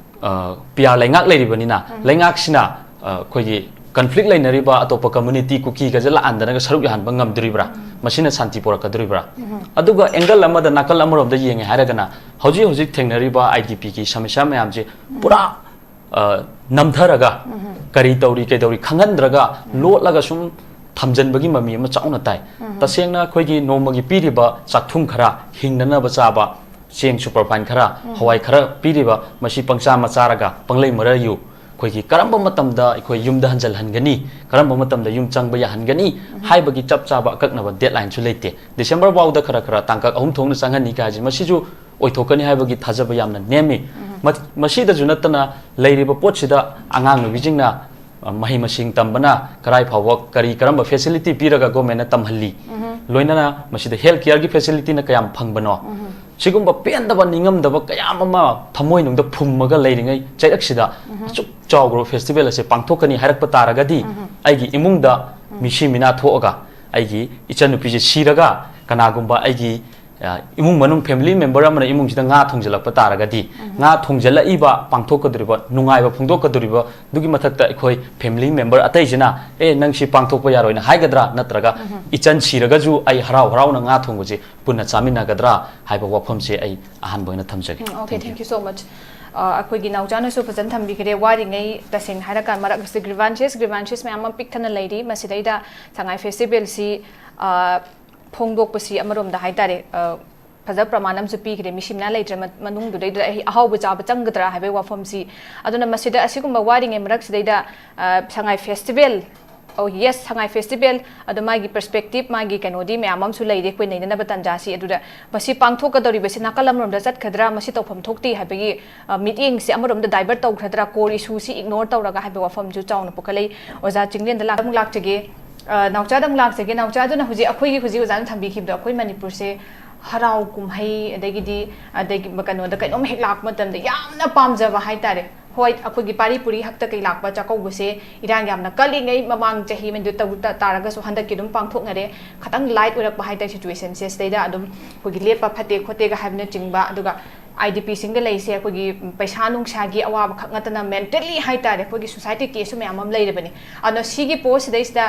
ꯄꯤ ꯑꯥꯔ ꯂꯩꯉꯥꯛ ꯂꯩꯔꯤꯕꯅꯤꯅ, ꯂꯩꯉꯥꯛꯁꯤꯅ ꯑ, ꯑꯩꯈꯣꯏꯒꯤ ꯀꯟꯐ꯭ꯂꯤꯛ ꯂꯩꯅꯔꯤꯕ ꯑꯇꯣꯞꯄ ꯀꯝꯃ꯭ꯌꯨꯅꯤꯇꯤ, ꯀꯨꯀꯤꯒꯁꯦ ꯂꯥꯛꯍꯟꯗꯅꯒ ꯁꯔꯨꯛ ꯌꯥꯍꯟꯕ ꯉꯝꯗꯣꯔꯤꯕ꯭ꯔꯥ? ꯃꯁꯤꯅ ꯁꯥꯟꯇꯤ ꯄꯨꯔꯛꯀꯗꯣꯔꯤꯕ꯭ꯔꯥ? ꯑꯗꯨꯒ ꯑꯦꯡꯒꯜ ꯑꯃꯗ, ꯅꯥꯀꯜ ꯑꯃꯔꯣꯝꯗ ꯌꯦꯡꯉꯦ ꯍꯥꯏꯔꯒꯅ, ꯍꯧꯖꯤꯛ ꯍꯧꯖꯤꯛ ꯊꯦꯡꯅꯔꯤꯕ ꯑꯥꯏ ꯗꯤ ꯄꯤ ꯀꯤ ꯁꯃꯁ꯭ꯌꯥ ꯃꯌꯥꯝꯁꯦ ꯄꯨꯔꯥ ꯑ, ꯅꯝꯊꯔꯒ, ꯀꯔꯤ ꯇꯧꯔꯤ ꯀꯩꯗꯧꯔꯤ ꯈꯪꯍꯟꯗ꯭ꯔꯒ, ꯂꯣꯠꯂꯒ ꯁꯨꯝ ꯊꯝꯖꯤꯟꯕꯒꯤ ꯃꯃꯤ ꯑꯃ ꯆꯥꯎꯅ ꯇꯥꯏ꯫ ꯇꯁꯦꯡꯅ ꯑꯩꯈꯣꯏꯒꯤ ꯅꯣꯡꯃꯒꯤ ꯄꯤꯔꯤꯕ ꯆꯥꯛꯊꯨꯝ ꯈꯔ, ꯍꯤꯡꯅꯅꯕ ꯆꯥꯕ ꯆꯦꯡ ꯁꯨꯄꯔꯐꯥꯏꯟ ꯈꯔ, ꯍꯋꯥꯏ ꯈꯔ ꯄꯤꯔꯤꯕ, ꯃꯁꯤ ꯄꯪꯆꯥ ꯃꯆꯥꯔꯒ ꯄꯪꯂꯩ ꯃꯔꯩꯌꯨ꯫ ꯑꯩꯈꯣꯏꯒꯤ ꯀꯔꯝꯕ ꯃꯇꯝꯗ ꯑꯩꯈꯣꯏ ꯌꯨꯝꯗ ꯍꯟꯖꯤꯜꯍꯟꯒꯅꯤ, ꯀꯔꯝꯕ ꯃꯇꯝꯗ ꯌꯨꯝ ꯆꯪꯕ ꯌꯥꯍꯟꯒꯅꯤ ꯍꯥꯏꯕꯒꯤ ꯆꯞ ꯆꯥꯕ ꯑꯀꯛꯅꯕ ꯗꯦꯠꯂꯥꯏꯟꯁꯨ ꯂꯩꯇꯦ꯫ ꯗꯤꯁꯦꯝꯕꯔ ꯐꯥꯎꯗ ꯈꯔ ꯈꯔ ꯇꯥꯡꯀꯛ ꯑꯍꯨꯝ ꯊꯣꯛꯅ ꯆꯪꯍꯟꯅꯤ ꯀꯥꯏꯁꯦ, ꯃꯁꯤꯁꯨ ꯑꯣꯏꯊꯣꯛꯀꯅꯤ ꯍꯥꯏꯕꯒꯤ ꯊꯥꯖꯕ ꯌꯥꯝꯅ ꯅꯦꯝꯃꯤ꯫ ꯃ-, ꯃꯁꯤꯗꯁꯨ ꯅꯠꯇꯅ, ꯂꯩꯔꯤꯕ ꯄꯣꯠꯁꯤꯗ ꯑꯉꯥꯡ ꯅꯨꯕꯤꯁꯤꯡꯅ, ꯑ, ꯃꯍꯩ ꯃꯁꯤꯡ ꯇꯝꯕꯅ ꯀꯔꯥꯏ ꯐꯥꯎꯕ, ꯀꯔꯤ ꯀꯔꯝꯕ ꯐꯦꯁꯤꯂꯤꯇꯤ ꯄꯤꯔꯒ ꯒꯣꯔꯃꯦꯟꯅ ꯇꯝꯍꯜꯂꯤ, ꯂꯣꯏꯅꯅ ꯃꯁꯤꯗ ꯍꯦꯜꯊ ꯀꯤꯌꯔꯒꯤ ꯐꯦꯁꯤꯂꯤꯇꯤꯅ ꯀꯌꯥꯝ ꯐꯪꯕꯅꯣ, ꯁꯤꯒꯨꯝꯕ ꯄꯦꯟꯗꯕ, ꯅꯤꯡꯉꯝꯗꯕ ꯀꯌꯥ ꯑꯃ ꯊꯃꯣꯏꯅꯨꯡꯗ ꯐꯨꯝꯃꯒ ꯂꯩꯔꯤꯉꯩ ꯆꯩꯔꯛꯁꯤꯗ, ꯑꯁꯨꯛ ꯆꯥꯎꯈ꯭ꯔꯕ ꯐꯦꯁꯇꯤꯚꯦꯜ ꯑꯁꯦ ꯄꯥꯡꯊꯣꯛꯀꯅꯤ ꯍꯥꯏꯔꯛꯄ ꯇꯥꯔꯒꯗꯤ, ꯑꯩꯒꯤ ꯏꯃꯨꯡꯗ ꯃꯤꯁꯤ ꯃꯤꯅꯥ ꯊꯣꯛꯑꯒ, ꯑꯩꯒꯤ ꯏꯆꯟꯅꯨꯄꯤꯁꯦ ꯁꯤꯔꯒ, ꯀꯅꯥꯒꯨꯝꯕ ꯑꯩꯒꯤ ꯑ, ꯏꯃꯨꯡ ꯃꯅꯨꯡ, ꯐꯦꯃꯤꯂꯤ ꯃꯦꯝꯕꯔ ꯑꯃꯅ ꯏꯃꯨꯡꯁꯤꯗ ꯉꯥ ꯊꯣꯡꯖꯤꯜꯂꯛꯄ ꯇꯥꯔꯒꯗꯤ, ꯉꯥ ꯊꯣꯡꯖꯤꯜꯂꯛꯏꯕ, ꯄꯥꯡꯊꯣꯛꯀꯗꯧꯔꯤꯕ, ꯅꯨꯡꯉꯥꯏꯕ ꯐꯣꯡꯗꯣꯛꯀꯗꯧꯔꯤꯕ, ꯑꯗꯨꯒꯤ ꯃꯊꯛꯇ ꯑꯩꯈꯣꯏ ꯐꯦꯃꯤꯂꯤ ꯃꯦꯝꯕꯔ ꯑꯇꯩꯁꯤꯅ, "ꯑꯦ, ꯅꯪ ꯁꯤ ꯄꯥꯡꯊꯣꯛꯄ ꯌꯥꯔꯣꯏꯅ" ꯍꯥꯏꯒꯗ꯭ꯔꯥ, ꯅꯠꯇ꯭ꯔꯒ, "ꯏꯆꯟ ꯁꯤꯔꯒꯁꯨ ꯑꯩ ꯍꯔꯥꯎ ꯍꯔꯥꯎꯅ ꯉꯥ ꯊꯣꯡꯕꯁꯤ ꯄꯨꯟꯅ ꯆꯥꯃꯤꯟꯅꯒꯗ꯭ꯔꯥ?" ꯍꯥꯏꯕ ꯋꯥꯐꯝꯁꯦ ꯑꯩ ꯑꯍꯥꯟꯕ ꯑꯣꯏꯅ ꯊꯝꯖꯒꯦ꯫ ꯎꯝ, okay, thank you so much꯫ ꯑ, ꯑꯩꯈꯣꯏꯒꯤ ꯅꯥꯎꯆꯥꯅꯁꯨ ꯐꯖꯅ ꯊꯝꯕꯤꯈ꯭ꯔꯦ꯫ ꯋꯥꯔꯤꯉꯩ, ꯇꯁꯦꯡꯅ ꯍꯥꯏꯔꯀꯥꯟꯗ, ꯃꯔꯛꯁꯤꯗ grievances, grievances ꯃꯌꯥꯝ ꯑꯃ ꯄꯤꯛ ꯊꯟꯅ ꯂꯩꯔꯤ꯫ ꯃꯁꯤꯗꯩꯗ ꯁꯉꯥꯏ ꯐꯦꯁꯇꯤꯚꯦꯜꯁꯤ, ꯑ, ꯐꯣꯡꯗꯣꯛꯄꯁꯤ ꯑꯃꯔꯣꯝꯗ ꯍꯥꯏꯇꯥꯔꯦ, ꯑ, ꯐꯖ ꯄ꯭ꯔꯃꯥꯟ ꯑꯃꯁꯨ ꯄꯤꯈ꯭ꯔꯦ, ꯃꯤꯁꯤ ꯃꯤꯅꯥ ꯂꯩꯇ꯭ꯔ ꯃ-, ꯃꯅꯨꯡꯗꯨꯗꯩꯗ ꯑꯩ ꯑꯍꯥꯎꯕ ꯆꯥꯕ ꯆꯪꯒꯗ꯭ꯔꯥ ꯍꯥꯏꯕꯒꯤ ꯋꯥꯐꯝꯁꯤ꯫ ꯑꯗꯨꯅ ꯃꯁꯤꯗ ꯑꯁꯤꯒꯨꯕ ꯋꯥꯔꯤꯉꯩ ꯃꯔꯛꯁꯤꯗꯩꯗ, ꯑ, ꯁꯉꯥꯏ ꯐꯦꯁꯇꯤꯚꯦꯜ, ꯑꯣ, yes, ꯁꯉꯥꯏ ꯐꯦꯁꯇꯤꯚꯦꯜ, ꯑꯗꯣ ꯃꯥꯒꯤ ꯄꯔꯁꯄꯦꯛꯇꯤꯚ, ꯃꯥꯒꯤ ꯀꯩꯅꯣꯗꯤ ꯃꯌꯥꯝ ꯑꯃꯁꯨ ꯂꯩꯔꯦ ꯑꯩꯈꯣꯏ ꯅꯩꯅꯅꯕ ꯇꯥꯟꯖꯥꯁꯤ꯫ ꯑꯗꯨꯗ ꯃꯁꯤ ꯄꯥꯡꯊꯣꯛꯀꯗꯧꯔꯤꯕꯁꯤ ꯅꯥꯀꯜ ꯑꯃꯔꯣꯝꯗ ꯆꯠꯈ꯭ꯔꯗ꯭ꯔꯥ, ꯃꯁꯤ ꯇꯧꯐꯝ ꯊꯣꯛꯇꯦ ꯍꯥꯏꯕꯒꯤ, ꯑ, ꯃꯤꯠꯌꯦꯡꯁꯤ ꯑꯃꯔꯣꯝꯗ divert ꯇꯧꯈ꯭ꯔꯗ꯭ꯔꯥ, core issue ꯁꯤ ignore ꯇꯧꯔꯒ ꯍꯥꯏꯕ ꯋꯥꯐꯝꯁꯨ ꯆꯥꯎꯅ ꯄꯨꯈꯠꯂꯛꯏ꯫ ꯑꯣꯖꯥ ꯆꯤꯡꯂꯦꯟꯗ ꯂꯥꯛ-, ꯑꯃꯨꯛ ꯂꯥꯛꯆꯒꯦ꯫ ꯑ, ꯅꯥꯎꯆꯥꯗ ꯑꯃꯨꯛ ꯂꯥꯛꯆꯒꯦ꯫ ꯅꯥꯎꯆꯥ, ꯑꯗꯨꯅ ꯍꯧꯖꯤꯛ ꯑꯩꯈꯣꯏꯒꯤ, ꯍꯧꯖꯤꯛ ꯑꯣꯖꯥꯅ ꯊꯝꯕꯤꯈꯤꯕꯗꯣ, ꯑꯩꯈꯣꯏ ꯃꯅꯤꯄꯨꯔꯁꯦ ꯍꯔꯥꯎ ꯀꯨꯝꯍꯩ, ꯑꯗꯒꯤꯗꯤ, ꯑꯗꯒꯤ ꯀꯩꯅꯣꯗ ꯀꯩꯅꯣꯝ ꯍꯦꯛ ꯂꯥꯛꯄ ꯃꯇꯝꯗ ꯌꯥꯝꯅ ꯄꯥꯝꯖꯕ ꯍꯥꯏꯇꯥꯔꯦ꯫ ꯍꯣꯏ, ꯑꯩꯈꯣꯏꯒꯤ ꯄꯥꯔꯤ ꯄꯨꯔꯤ ꯍꯛꯇ ꯀꯩ ꯂꯥꯛꯄ ꯆꯥꯛꯀꯧꯕꯁꯦ ꯏꯔꯥꯡ ꯌꯥꯝꯅ ꯀꯜꯂꯤꯉꯩ ꯃꯃꯥꯡ ꯆꯍꯤ ꯑꯃꯗ ꯇꯧ-, ꯇ-, ꯇꯥꯔꯒꯁꯨ ꯍꯟꯗꯛꯀꯤ ꯑꯗꯨꯝ ꯄꯥꯡꯊꯣꯛꯅꯔꯦ꯫ ꯈꯇꯪ ꯂꯥꯏꯠ ꯑꯣꯏꯔꯛꯄ ꯍꯥꯏꯇꯥꯔꯦ ꯁꯤꯆꯨꯋꯦꯁꯟꯁꯦ꯫ ꯁꯤꯗꯩꯗ ꯑꯗꯨꯝ ꯑꯩꯈꯣꯏꯒꯤ ꯂꯦꯞꯄ ꯐꯠꯇꯦ ꯈꯣꯠꯇꯦꯒ ꯍꯥꯏꯕꯅꯆꯤꯡꯕ, ꯑꯗꯨꯒ ꯑꯥꯏ ꯗꯤ ꯄꯤꯁꯤꯡꯗ ꯂꯩꯔꯤꯁꯦ ꯑꯩꯈꯣꯏꯒꯤ ꯄꯩꯁꯥ ꯅꯨꯡꯁꯥꯒꯤ ꯑꯋꯥꯕ ꯈꯛ ꯅꯠꯇꯅ ꯃꯦꯟꯇꯦꯜꯂꯤ ꯍꯥꯏꯇꯥꯔꯦ, ꯑꯩꯈꯣꯏꯒꯤ ꯁꯨꯁꯥꯏꯇꯤ ꯀꯦꯁꯁꯨ ꯃꯌꯥꯝ ꯑꯃ ꯂꯩꯔꯕꯅꯤ꯫ ꯑꯗꯣ ꯁꯤꯒꯤ ꯄꯣꯠꯁꯤꯗꯩꯁꯤꯗ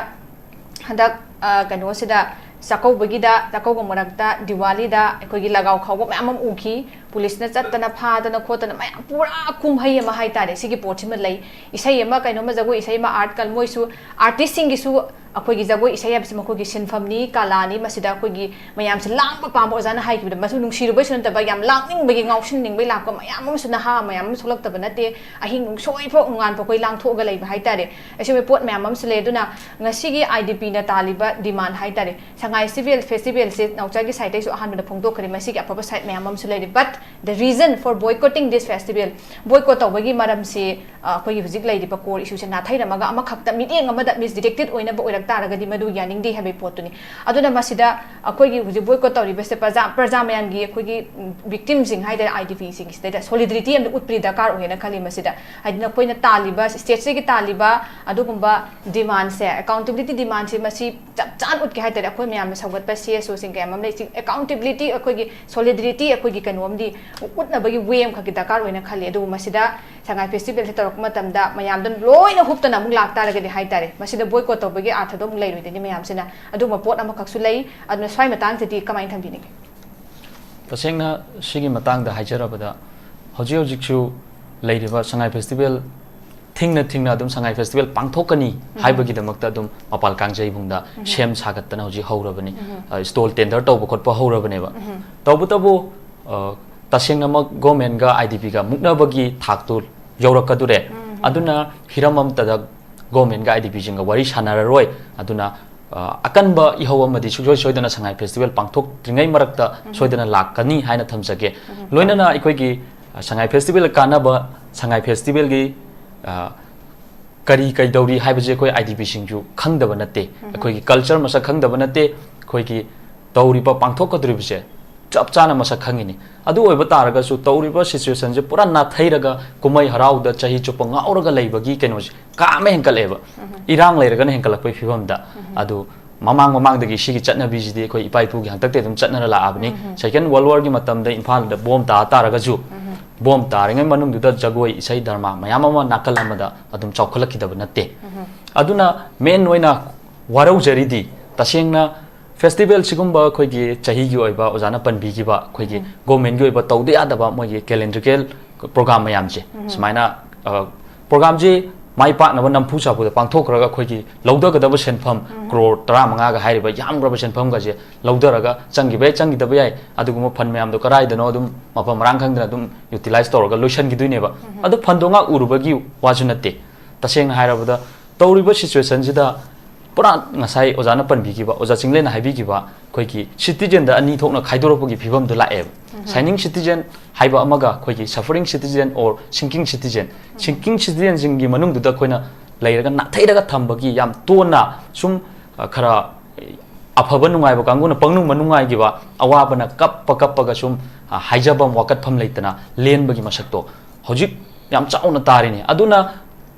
ꯍꯟꯗꯛ, ꯑ, ꯀꯩꯅꯣꯁꯤꯗ ꯆꯥꯛꯀꯧꯕꯒꯤꯗ, ꯆꯥꯛꯀꯧꯕ ꯃꯔꯛꯇ ꯗꯤꯋꯥꯂꯤꯗ ꯑꯩꯈꯣꯏꯒꯤ ꯂꯒꯥꯎ ꯈꯥꯎꯕ ꯃꯌꯥꯝ ꯑꯃ ꯎꯈꯤ꯫ ꯄꯨꯂꯤꯁꯅ ꯆꯠꯇꯅ ꯐꯥꯗꯅ ꯈꯣꯠꯇꯅ ꯃꯌꯥꯝ ꯄꯨꯔꯥ ꯀꯨꯝꯍꯩ ꯑꯃ ꯍꯥꯏꯇꯥꯔꯦ꯫ ꯁꯤꯒꯤ ꯄꯣꯠꯁꯤꯃ ꯂꯩ꯫ ꯏꯁꯩ ꯑꯃ, ꯀꯩꯅꯣꯝꯃ, ꯖꯒꯣꯏ ꯏꯁꯩ ꯑꯃ, ꯑꯥꯔꯠ ꯀꯜ-, ꯃꯣꯏꯁꯨ ꯑꯥꯔꯇꯤꯁꯁꯤꯡꯒꯤꯁꯨ ꯑꯩꯈꯣꯏꯒꯤ ꯖꯒꯣꯏ ꯏꯁꯩ ꯍꯥꯏꯕꯁꯤ ꯃꯈꯣꯏꯒꯤ ꯁꯤꯟꯐꯝꯅꯤ, ꯀꯂꯥꯅꯤ꯫ ꯃꯁꯤꯗ ꯑꯩꯈꯣꯏꯒꯤ ꯃꯌꯥꯝꯁꯦ ꯂꯥꯡꯕ ꯄꯥꯝꯕ, ꯑꯣꯖꯥꯅ ꯍꯥꯏꯈꯤꯕꯗ, ꯃꯁꯨ ꯅꯨꯡꯁꯤꯔꯨꯕꯩꯁꯨ ꯅꯠꯇꯕ, ꯌꯥꯝ ꯂꯥꯡꯅꯤꯡꯕꯒꯤ, ꯉꯥꯎꯁꯤꯟꯅꯤꯡꯕꯩ ꯂꯥꯛꯄ ꯃꯌꯥꯝ ꯑꯃꯁꯨ, ꯅꯍꯥ ꯃꯌꯥꯝ ꯑꯃ ꯊꯣꯛꯂꯛꯇꯕ ꯅꯠꯇꯦ꯫ ꯑꯍꯤꯡ ꯅꯨꯡꯁꯣꯏ ꯐꯥꯎ ꯅꯣꯡꯉꯥꯟꯕ ꯑꯩꯈꯣꯏ ꯂꯥꯡꯊꯣꯛꯑꯒ ꯂꯩꯕ ꯍꯥꯏꯇꯥꯔꯦ꯫ ꯑꯁꯤꯒꯨꯝꯕ ꯄꯣꯠ ꯃꯌꯥꯝ ꯑꯃꯁꯨ ꯂꯩ꯫ ꯑꯗꯨꯅ ꯉꯁꯤꯒꯤ ꯑꯥꯏ ꯗꯤ ꯄꯤꯅ ꯇꯥꯜꯂꯤꯕ ꯗꯤꯃꯥꯟ ꯍꯥꯏꯇꯥꯔꯦ, ꯁꯉꯥꯏ ꯐꯦꯁꯇꯤꯚꯦꯜ, ꯐꯦꯁꯇꯤꯚꯦꯜꯁꯦ ꯅꯥꯎꯆꯥꯒꯤ ꯁꯥꯏꯠꯇꯩꯁꯨ ꯑꯍꯥꯟꯕꯗ ꯐꯣꯡꯗꯣꯛꯈ꯭ꯔꯦ, ꯃꯁꯤꯒꯤ ꯑꯐꯕ ꯁꯥꯏꯠ ꯃꯌꯥꯝ ꯑꯃꯁꯨ ꯂꯩꯔꯤ꯫ But the reason for boycotting this festival, boycott ꯇꯧꯕꯒꯤ ꯃꯔꯝꯁꯤ, ꯑ, ꯑꯩꯈꯣꯏꯒꯤ ꯍꯧꯖꯤꯛ ꯂꯩꯔꯤꯕ core issue ꯁꯦ ꯅꯥꯊꯩꯔꯝꯃꯒ ꯑꯃꯈꯛꯇ, ꯃꯤꯠꯌꯦꯡ ꯑꯃꯗ misdirected ꯑꯣꯏꯅꯕ ꯑꯣꯏꯔꯛ ꯇꯥꯔꯒꯗꯤ ꯃꯗꯨ ꯌꯥꯅꯤꯡꯗꯦ ꯍꯥꯏꯕꯒꯤ ꯄꯣꯠꯇꯨꯅꯤ꯫ ꯑꯗꯨꯅ ꯃꯁꯤꯗ ꯑꯩꯈꯣꯏꯒꯤ ꯍꯧꯖꯤꯛ ꯕꯣꯏꯀꯣꯠ ꯇꯧꯔꯤꯕꯁꯦ ꯄ꯭ꯔꯖꯥ, ꯄ꯭ꯔꯖꯥ ꯃꯌꯥꯝꯒꯤ, ꯑꯩꯈꯣꯏꯒꯤ, ꯎꯝ, ꯚꯤꯛꯇꯤꯝꯁꯤꯡ ꯍꯥꯏꯇꯥꯔꯦ, ꯑꯥꯏ ꯗꯤ ꯄꯤꯁꯤꯡꯁꯤꯗꯩꯗ solidarity ꯑꯃꯗꯤ ꯎꯠꯄꯗꯤ ꯗꯔꯀꯥꯔ ꯑꯣꯏꯌꯦꯅ ꯈꯜꯂꯤ꯫ ꯃꯁꯤꯗ ꯍꯥꯏꯗꯤ ꯅꯈꯣꯏꯅ ꯇꯥꯜꯂꯤꯕ, ꯁ꯭ꯇꯦꯠꯁꯤꯒꯤ ꯇꯥꯜꯂꯤꯕ ꯑꯗꯨꯒꯨꯝꯕ ꯗꯤꯃꯥꯟꯁꯦ, ꯑꯦꯀꯥꯎꯟꯇꯦꯕꯤꯂꯤꯇꯤ ꯗꯤꯃꯥꯟꯁꯦ ꯃꯁꯤ ꯆꯞ ꯆꯥꯅ ꯎꯠꯀꯦ ꯍꯥꯏ ꯇꯥꯔꯗꯤ, ꯑꯩꯈꯣꯏ ꯃꯌꯥꯝꯅ ꯁꯧꯒꯠꯄ ꯁꯤ ꯑꯦꯁ ꯑꯣꯁꯤꯡ ꯀꯌꯥ ꯑꯃ ꯂꯩ꯫ ꯁꯤ ꯑꯦꯀꯥꯎꯟꯇꯦꯕꯤꯂꯤꯇꯤ, ꯑꯩꯈꯣꯏꯒꯤ solidarity, ꯑꯩꯈꯣꯏꯒꯤ ꯀꯩꯅꯣꯝꯗꯤ ꯎꯠꯅꯕꯒꯤ ꯋꯦ ꯑꯃꯈꯛꯀꯤ ꯗꯔꯀꯥꯔ ꯑꯣꯏꯅ ꯈꯜꯂꯤ꯫ ꯑꯗꯨꯕꯨ ꯃꯁꯤꯗ ꯁꯉꯥꯏ ꯐꯦꯁꯇꯤꯚꯦꯜꯁꯦ ꯇꯧꯔꯛꯄ ꯃꯇꯝꯗ ꯃꯌꯥꯝꯗꯣ ꯂꯣꯏꯅ ꯍꯨꯞꯇꯅ ꯑꯃꯨꯛ ꯂꯥꯛꯇꯥꯔꯒꯗꯤ ꯍꯥꯏ ꯇꯥꯔꯦ, ꯃꯁꯤꯗ ꯕꯣꯏꯀꯣꯠ ꯇꯧꯕꯒꯤ ꯑꯥꯔꯊꯗꯣ ꯑꯃꯨꯛ ꯂꯩꯔꯣꯏꯗꯣꯏꯅꯤ ꯃꯌꯥꯝꯁꯤꯅ꯫ ꯑꯗꯨꯒꯨꯝꯕ ꯄꯣꯠ ꯑꯃꯈꯛꯁꯨ ꯂꯩ꯫ ꯑꯗꯨꯅ ꯁ꯭ꯋꯥꯏ ꯃꯇꯥꯡꯁꯤꯗꯤ ꯀꯃꯥꯏꯅ ꯊꯝꯕꯤꯅꯤꯡꯉꯤ? ꯇꯁꯦꯡꯅ ꯁꯤꯒꯤ ꯃꯇꯥꯡꯗ ꯍꯥꯏꯖꯔꯕꯗ, ꯍꯧꯖꯤꯛ ꯍꯧꯖꯤꯛꯁꯨ ꯂꯩꯔꯤꯕ ꯁꯉꯥꯏ ꯐꯦꯁꯇꯤꯚꯦꯜ ꯊꯤꯡꯅ ꯊꯤꯡꯅ ꯑꯗꯨꯝ ꯁꯉꯥꯏ ꯐꯦꯁꯇꯤꯚꯦꯜ ꯄꯥꯡꯊꯣꯛꯀꯅꯤ ꯎꯝ꯫ ꯍꯥꯏꯕꯒꯤꯗꯃꯛꯇ ꯑꯗꯨꯝ ꯃꯄꯥꯜ ꯀꯥꯡꯖꯩꯕꯨꯡꯗ ꯎꯝ꯫ ꯁꯦꯝ ꯁꯥꯒꯠꯇꯅ ꯍꯧꯖꯤꯛ ꯍꯧꯔꯕꯅꯤ꯫ ꯎꯝ꯫ ꯑ, ꯁ꯭ꯇꯣꯜ ꯇꯦꯟꯗꯔ ꯇꯧꯕ ꯈꯣꯠꯄ ꯍꯧꯔꯕꯅꯦꯕ꯫ ꯎꯝ꯫ ꯇꯧꯕꯇꯕꯨ, ꯑ, ꯇꯁꯦꯡꯅꯃꯛ ꯒꯣꯔꯃꯦꯟꯒ ꯑꯥꯏ ꯗꯤ ꯄꯤꯒ ꯃꯨꯛꯅꯕꯒꯤ ꯊꯥꯛꯇꯨ ꯌꯧꯔꯛꯀꯗꯨꯔꯦ꯫ ꯎꯝ꯫ ꯑꯗꯨꯅ ꯍꯤꯔꯝ ꯑꯃꯠꯇꯗ ꯒꯣꯔꯃꯦꯟꯒ ꯑꯥꯏ ꯗꯤ ꯄꯤꯁꯤꯡꯒ ꯋꯥꯔꯤ ꯁꯥꯟꯅꯔꯔꯣꯏ꯫ ꯑꯗꯨꯅ, ꯑ, ꯑꯀꯟꯕ ꯏꯍꯧ ꯑꯃꯗꯤ ꯁꯨꯡꯁꯣꯏ ꯁꯣꯏꯗꯅ ꯁꯉꯥꯏ ꯐꯦꯁꯇꯤꯚꯦꯜ ꯄꯥꯡꯊꯣꯛꯇ꯭ꯔꯤꯉꯩ ꯃꯔꯛꯇ ꯎꯝ꯫ ꯁꯣꯏꯗꯅ ꯂꯥꯛꯀꯅꯤ ꯍꯥꯏꯅ ꯊꯝꯖꯒꯦ꯫ ꯎꯝ꯫ ꯂꯣꯏꯅꯅ ꯑꯩꯈꯣꯏꯒꯤ, ꯑ, ꯁꯉꯥꯏ ꯐꯦꯁꯇꯤꯚꯦꯜ ꯀꯥꯟꯅꯕ, ꯁꯉꯥꯏ ꯐꯦꯁꯇꯤꯚꯦꯜꯒꯤ, ꯑ, ꯀꯔꯤ ꯀꯩꯗꯧꯔꯤ ꯍꯥꯏꯕꯁꯦ ꯑꯩꯈꯣꯏ ꯑꯥꯏ ꯗꯤ ꯄꯤꯁꯤꯡꯁꯨ ꯈꯪꯗꯕ ꯅꯠꯇꯦ꯫ ꯑꯩꯈꯣꯏꯒꯤ ꯀꯜꯆꯔ ꯃꯁꯛ ꯈꯪꯗꯕ ꯅꯠꯇꯦ꯫ ꯑꯩꯈꯣꯏꯒꯤ ꯇꯧꯔꯤꯕ, ꯄꯥꯡꯊꯣꯛꯀꯗꯧꯔꯤꯕꯁꯦ ꯆꯞ ꯆꯥꯅ ꯃꯁꯛ ꯈꯪꯉꯤꯅꯤ꯫ ꯑꯗꯨ ꯑꯣꯏꯕ ꯇꯥꯔꯒꯁꯨ ꯇꯧꯔꯤꯕ ꯁꯤꯆꯨꯋꯦꯁꯟꯁꯦ ꯄꯨꯔꯥ ꯅꯥꯊꯩꯔꯒ ꯀꯨꯝꯍꯩ ꯍꯔꯥꯎꯗ ꯆꯍꯤ ꯆꯨꯞꯄ ꯉꯥꯎꯔꯒ ꯂꯩꯕꯒꯤ ꯀꯩꯅꯣꯁꯦ ꯀꯥ ꯑꯃ ꯍꯦꯟꯀꯠꯂꯛꯑꯦꯕ꯫ ꯏꯔꯥꯡ ꯂꯩꯔꯒꯅ ꯍꯦꯟꯀꯠꯂꯛꯄꯒꯤ ꯐꯤꯕꯝꯗ꯫ ꯑꯗꯨ ꯃꯃꯥꯡ ꯃꯃꯥꯡꯗꯒꯤ ꯁꯤꯒꯤ ꯆꯠꯅꯕꯤꯁꯤꯗꯤ ꯑꯩꯈꯣꯏ ꯏꯄꯥ ꯏꯄꯨꯒꯤ ꯍꯥꯛꯇꯛꯇꯒꯤ ꯑꯗꯨꯝ ꯆꯠꯅꯔ ꯂꯥꯛꯑꯕꯅꯤ꯫ ꯁꯦꯀꯦꯟ ꯋꯥꯔꯜ ꯋꯥꯔꯒꯤ ꯃꯇꯝꯗ ꯏꯝꯐꯥꯜꯗ ꯕꯣꯝ ꯇꯥ ꯇꯥꯔꯒꯁꯨ, ꯕꯣꯝ ꯇꯥꯔꯤꯉꯩ ꯃꯅꯨꯡꯗꯨꯗ ꯖꯒꯣꯏ, ꯏꯁꯩ, ꯗ꯭ꯔꯃꯥ ꯃꯌꯥꯝ ꯑꯃ ꯅꯥꯀꯜ ꯑꯃꯗ ꯑꯗꯨꯝ ꯆꯥꯎꯈꯠꯂꯛꯈꯤꯗꯕ ꯅꯠꯇꯦ꯫ ꯑꯗꯨꯅ ꯃꯦꯟ ꯑꯣꯏꯅ ꯋꯥꯔꯧꯖꯔꯤꯗꯤ, ꯇꯁꯦꯡꯅ ꯐꯦꯁꯇꯤꯚꯦꯜ ꯁꯤꯒꯨꯝꯕ ꯑꯩꯈꯣꯏꯒꯤ ꯆꯍꯤꯒꯤ ꯑꯣꯏꯕ, ꯑꯣꯖꯥꯅ ꯄꯟꯕꯤꯈꯤꯕ ꯑꯩꯈꯣꯏꯒꯤ ꯒꯣꯔꯃꯦꯟꯒꯤ ꯑꯣꯏꯕ ꯇꯧꯗ ꯌꯥꯗꯕ ꯃꯣꯏꯒꯤ ꯀꯦꯂꯦꯟꯗ꯭ꯔꯤꯀꯦꯜ ꯄ꯭ꯔꯣꯒ꯭ꯔꯥꯝ ꯃꯌꯥꯝꯁꯦ, ꯁꯨꯃꯥꯏꯅ, ꯑ, ꯄ꯭ꯔꯣꯒ꯭ꯔꯥꯝꯁꯤ ꯃꯥꯏ ꯄꯥꯛꯅꯕ ꯅꯝꯐꯨ ꯁꯥꯐꯨꯗ ꯄꯥꯡꯊꯣꯛꯈ꯭ꯔꯒ ꯑꯩꯈꯣꯏꯒꯤ ꯂꯧꯊꯒꯗꯕ ꯁꯦꯟꯐꯝ ꯀ꯭ꯔꯣꯔ ꯇꯔꯥꯃꯉꯥꯒ ꯍꯥꯏꯔꯤꯕ ꯌꯥꯝꯈ꯭ꯔꯕ ꯁꯦꯟꯐꯝꯒꯁꯦ ꯂꯧꯊꯔꯒ ꯆꯪꯈꯤꯕ ꯌꯥꯏ, ꯆꯪꯈꯤꯗꯕ ꯌꯥꯏ, ꯑꯗꯨꯒꯨꯝꯕ ꯐꯟ ꯃꯌꯥꯝꯗꯣ ꯀꯗꯥꯏꯗꯅꯣ ꯑꯗꯨꯝ ꯃꯐꯝ ꯃꯔꯥꯡ ꯈꯪꯗꯅ ꯑꯗꯨꯝ ꯌꯨꯇꯤꯂꯥꯏꯁ ꯇꯧꯔꯒ ꯂꯣꯏꯁꯤꯟꯈꯤꯗꯣꯏꯅꯦꯕ꯫ ꯑꯗꯣ ꯐꯟꯗꯣ ꯉꯥꯛ ꯎꯔꯨꯕꯒꯤ ꯋꯥꯁꯨ ꯅꯠꯇꯦ꯫ ꯇꯁꯦꯡꯅ ꯍꯥꯏꯔꯕꯗ, ꯇꯧꯔꯤꯕ ꯁꯤꯆꯨꯋꯦꯁꯟꯁꯤꯗ ꯄꯨꯔꯥ ꯉꯁꯥꯏ ꯑꯣꯖꯥꯅ ꯄꯟꯕꯤꯈꯤꯕ, ꯑꯣꯖꯥ ꯆꯤꯡꯂꯦꯟꯅ ꯍꯥꯏꯕꯤꯈꯤꯕ ꯑꯩꯈꯣꯏꯒꯤ ꯁꯤꯇꯤꯖꯦꯟꯗ ꯑꯅꯤ ꯊꯣꯛꯅ ꯈꯥꯏꯗꯣꯔꯛꯄꯒꯤ ꯐꯤꯕꯝꯗꯨ ꯂꯥꯛꯑꯦꯕ꯫ ꯁꯥꯏꯅꯤꯡ ꯁꯤꯇꯤꯖꯦꯟ ꯍꯥꯏꯕ ꯑꯃꯒ ꯑꯩꯈꯣꯏꯒꯤ suffering citizen or sinking citizen, sinking citizenꯁꯤꯡꯒꯤ ꯃꯅꯨꯡꯗꯨꯗ ꯑꯩꯈꯣꯏꯅ ꯂꯩꯔꯒ ꯅꯥꯊꯩꯔꯒ ꯊꯝꯕꯒꯤ ꯌꯥꯝ ꯇꯣꯟꯅ ꯁꯨꯝ, ꯑ, ꯈꯔ ꯑꯐꯕ ꯅꯨꯡꯉꯥꯏꯕ ꯀꯥꯡꯕꯨꯅ ꯄꯪꯅꯨꯡ ꯃꯅꯨꯡꯉꯥꯏꯈꯤꯕ, ꯑꯋꯥꯕꯅ ꯀꯞꯄ ꯀꯞꯄꯒ ꯁꯨꯝ, ꯑ, ꯍꯥꯏꯖꯐꯝ ꯋꯥꯀꯠꯐꯝ ꯂꯩꯇꯅ ꯂꯦꯟꯕꯒꯤ ꯃꯁꯛꯇꯣ ꯍꯧꯖꯤꯛ ꯌꯥꯝ ꯆꯥꯎꯅ ꯇꯥꯔꯤꯅꯤ꯫ ꯑꯗꯨꯅ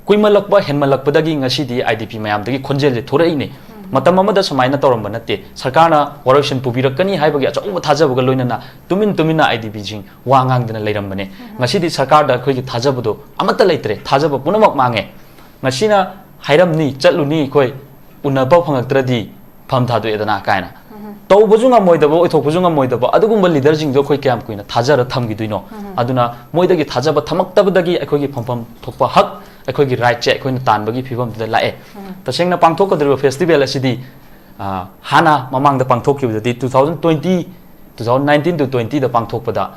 ꯀꯨꯏꯃꯜꯂꯛꯄ ꯍꯦꯟꯃꯜꯂꯛꯄꯗꯒꯤ ꯉꯁꯤꯗꯤ ꯑꯥꯏ ꯗꯤ ꯄꯤ ꯃꯌꯥꯝꯗꯒꯤ ꯈꯣꯟꯖꯦꯜꯁꯦ ꯊꯣꯔꯛꯏꯅꯦ꯫ ꯃꯇꯝ ꯑꯃꯗ ꯁꯨꯃꯥꯏꯅ ꯇꯧꯔꯝꯕ ꯅꯠꯇꯦ꯫ ꯁꯔꯀꯥꯔꯅ ꯋꯥꯔꯣꯏꯁꯤꯟ ꯄꯨꯕꯤꯔꯛꯀꯅꯤ ꯍꯥꯏꯕꯒꯤ ꯑꯆꯧꯕ ꯊꯥꯖꯕꯒ ꯂꯣꯏꯅꯅ ꯇꯨꯃꯤꯟ ꯇꯨꯃꯤꯟꯅ ꯑꯥꯏ ꯗꯤ ꯄꯤꯁꯤꯡ ꯋꯥ ꯉꯥꯡꯗꯅ ꯂꯩꯔꯝꯕꯅꯦ꯫ ꯉꯁꯤꯗꯤ ꯁꯔꯀꯥꯔꯗ ꯑꯩꯈꯣꯏꯒꯤ ꯊꯥꯖꯕꯗꯣ ꯑꯃꯠꯇ ꯂꯩꯇ꯭ꯔꯦ꯫ ꯊꯥꯖꯕ ꯄꯨꯝꯅꯃꯛ ꯃꯥꯡꯉꯦ꯫ ꯉꯁꯤꯅ ꯍꯥꯏꯔꯝꯅꯤ, ꯆꯠꯂꯨꯅꯤ, ꯑꯩꯈꯣꯏ ꯎꯅꯕ ꯐꯪꯉꯛꯇ꯭ꯔꯗꯤ ꯐꯝ ꯊꯥꯗꯣꯛꯑꯦꯗꯅ ꯀꯥꯏꯅ꯫ ꯇꯧꯕꯁꯨ ꯉꯝꯃꯣꯏꯗꯕ, ꯑꯣꯏꯊꯣꯛꯄꯁꯨ ꯉꯝꯃꯣꯏꯗꯕ ꯑꯗꯨꯒꯨꯝꯕ ꯂꯤꯗꯔꯁꯤꯡꯗꯣ ꯑꯩꯈꯣꯏ ꯀꯌꯥꯝ ꯀꯨꯏꯅ ꯊꯥꯖꯔ ꯊꯝꯈꯤꯗꯣꯏꯅꯣ? ꯑꯗꯨꯅ ꯃꯣꯏꯗꯒꯤ ꯊꯥꯖꯕ ꯊꯝꯃꯛꯇꯕꯗꯒꯤ ꯑꯩꯈꯣꯏꯒꯤ ꯐꯝꯐꯝ ꯊꯣꯛꯄ ꯍꯛ, ꯑꯩꯈꯣꯏꯒꯤ ꯔꯥꯏꯠꯁꯦ ꯑꯩꯈꯣꯏꯅ ꯇꯥꯟꯕꯒꯤ ꯐꯤꯕꯝꯗꯨꯗ ꯂꯥꯛꯑꯦ꯫ ꯇꯁꯦꯡꯅ ꯄꯥꯡꯊꯣꯛꯀꯗꯧꯔꯤꯕ ꯐꯦꯁꯇꯤꯚꯦꯜ ꯑꯁꯤꯗꯤ, ꯑ, ꯍꯥꯟꯅ ꯃꯃꯥꯡꯗ ꯄꯥꯡꯊꯣꯛꯈꯤꯕꯗꯗꯤ two thousand twenty, two thousand nineteen to twenty ꯗ ꯄꯥꯡꯊꯣꯛꯄꯗ,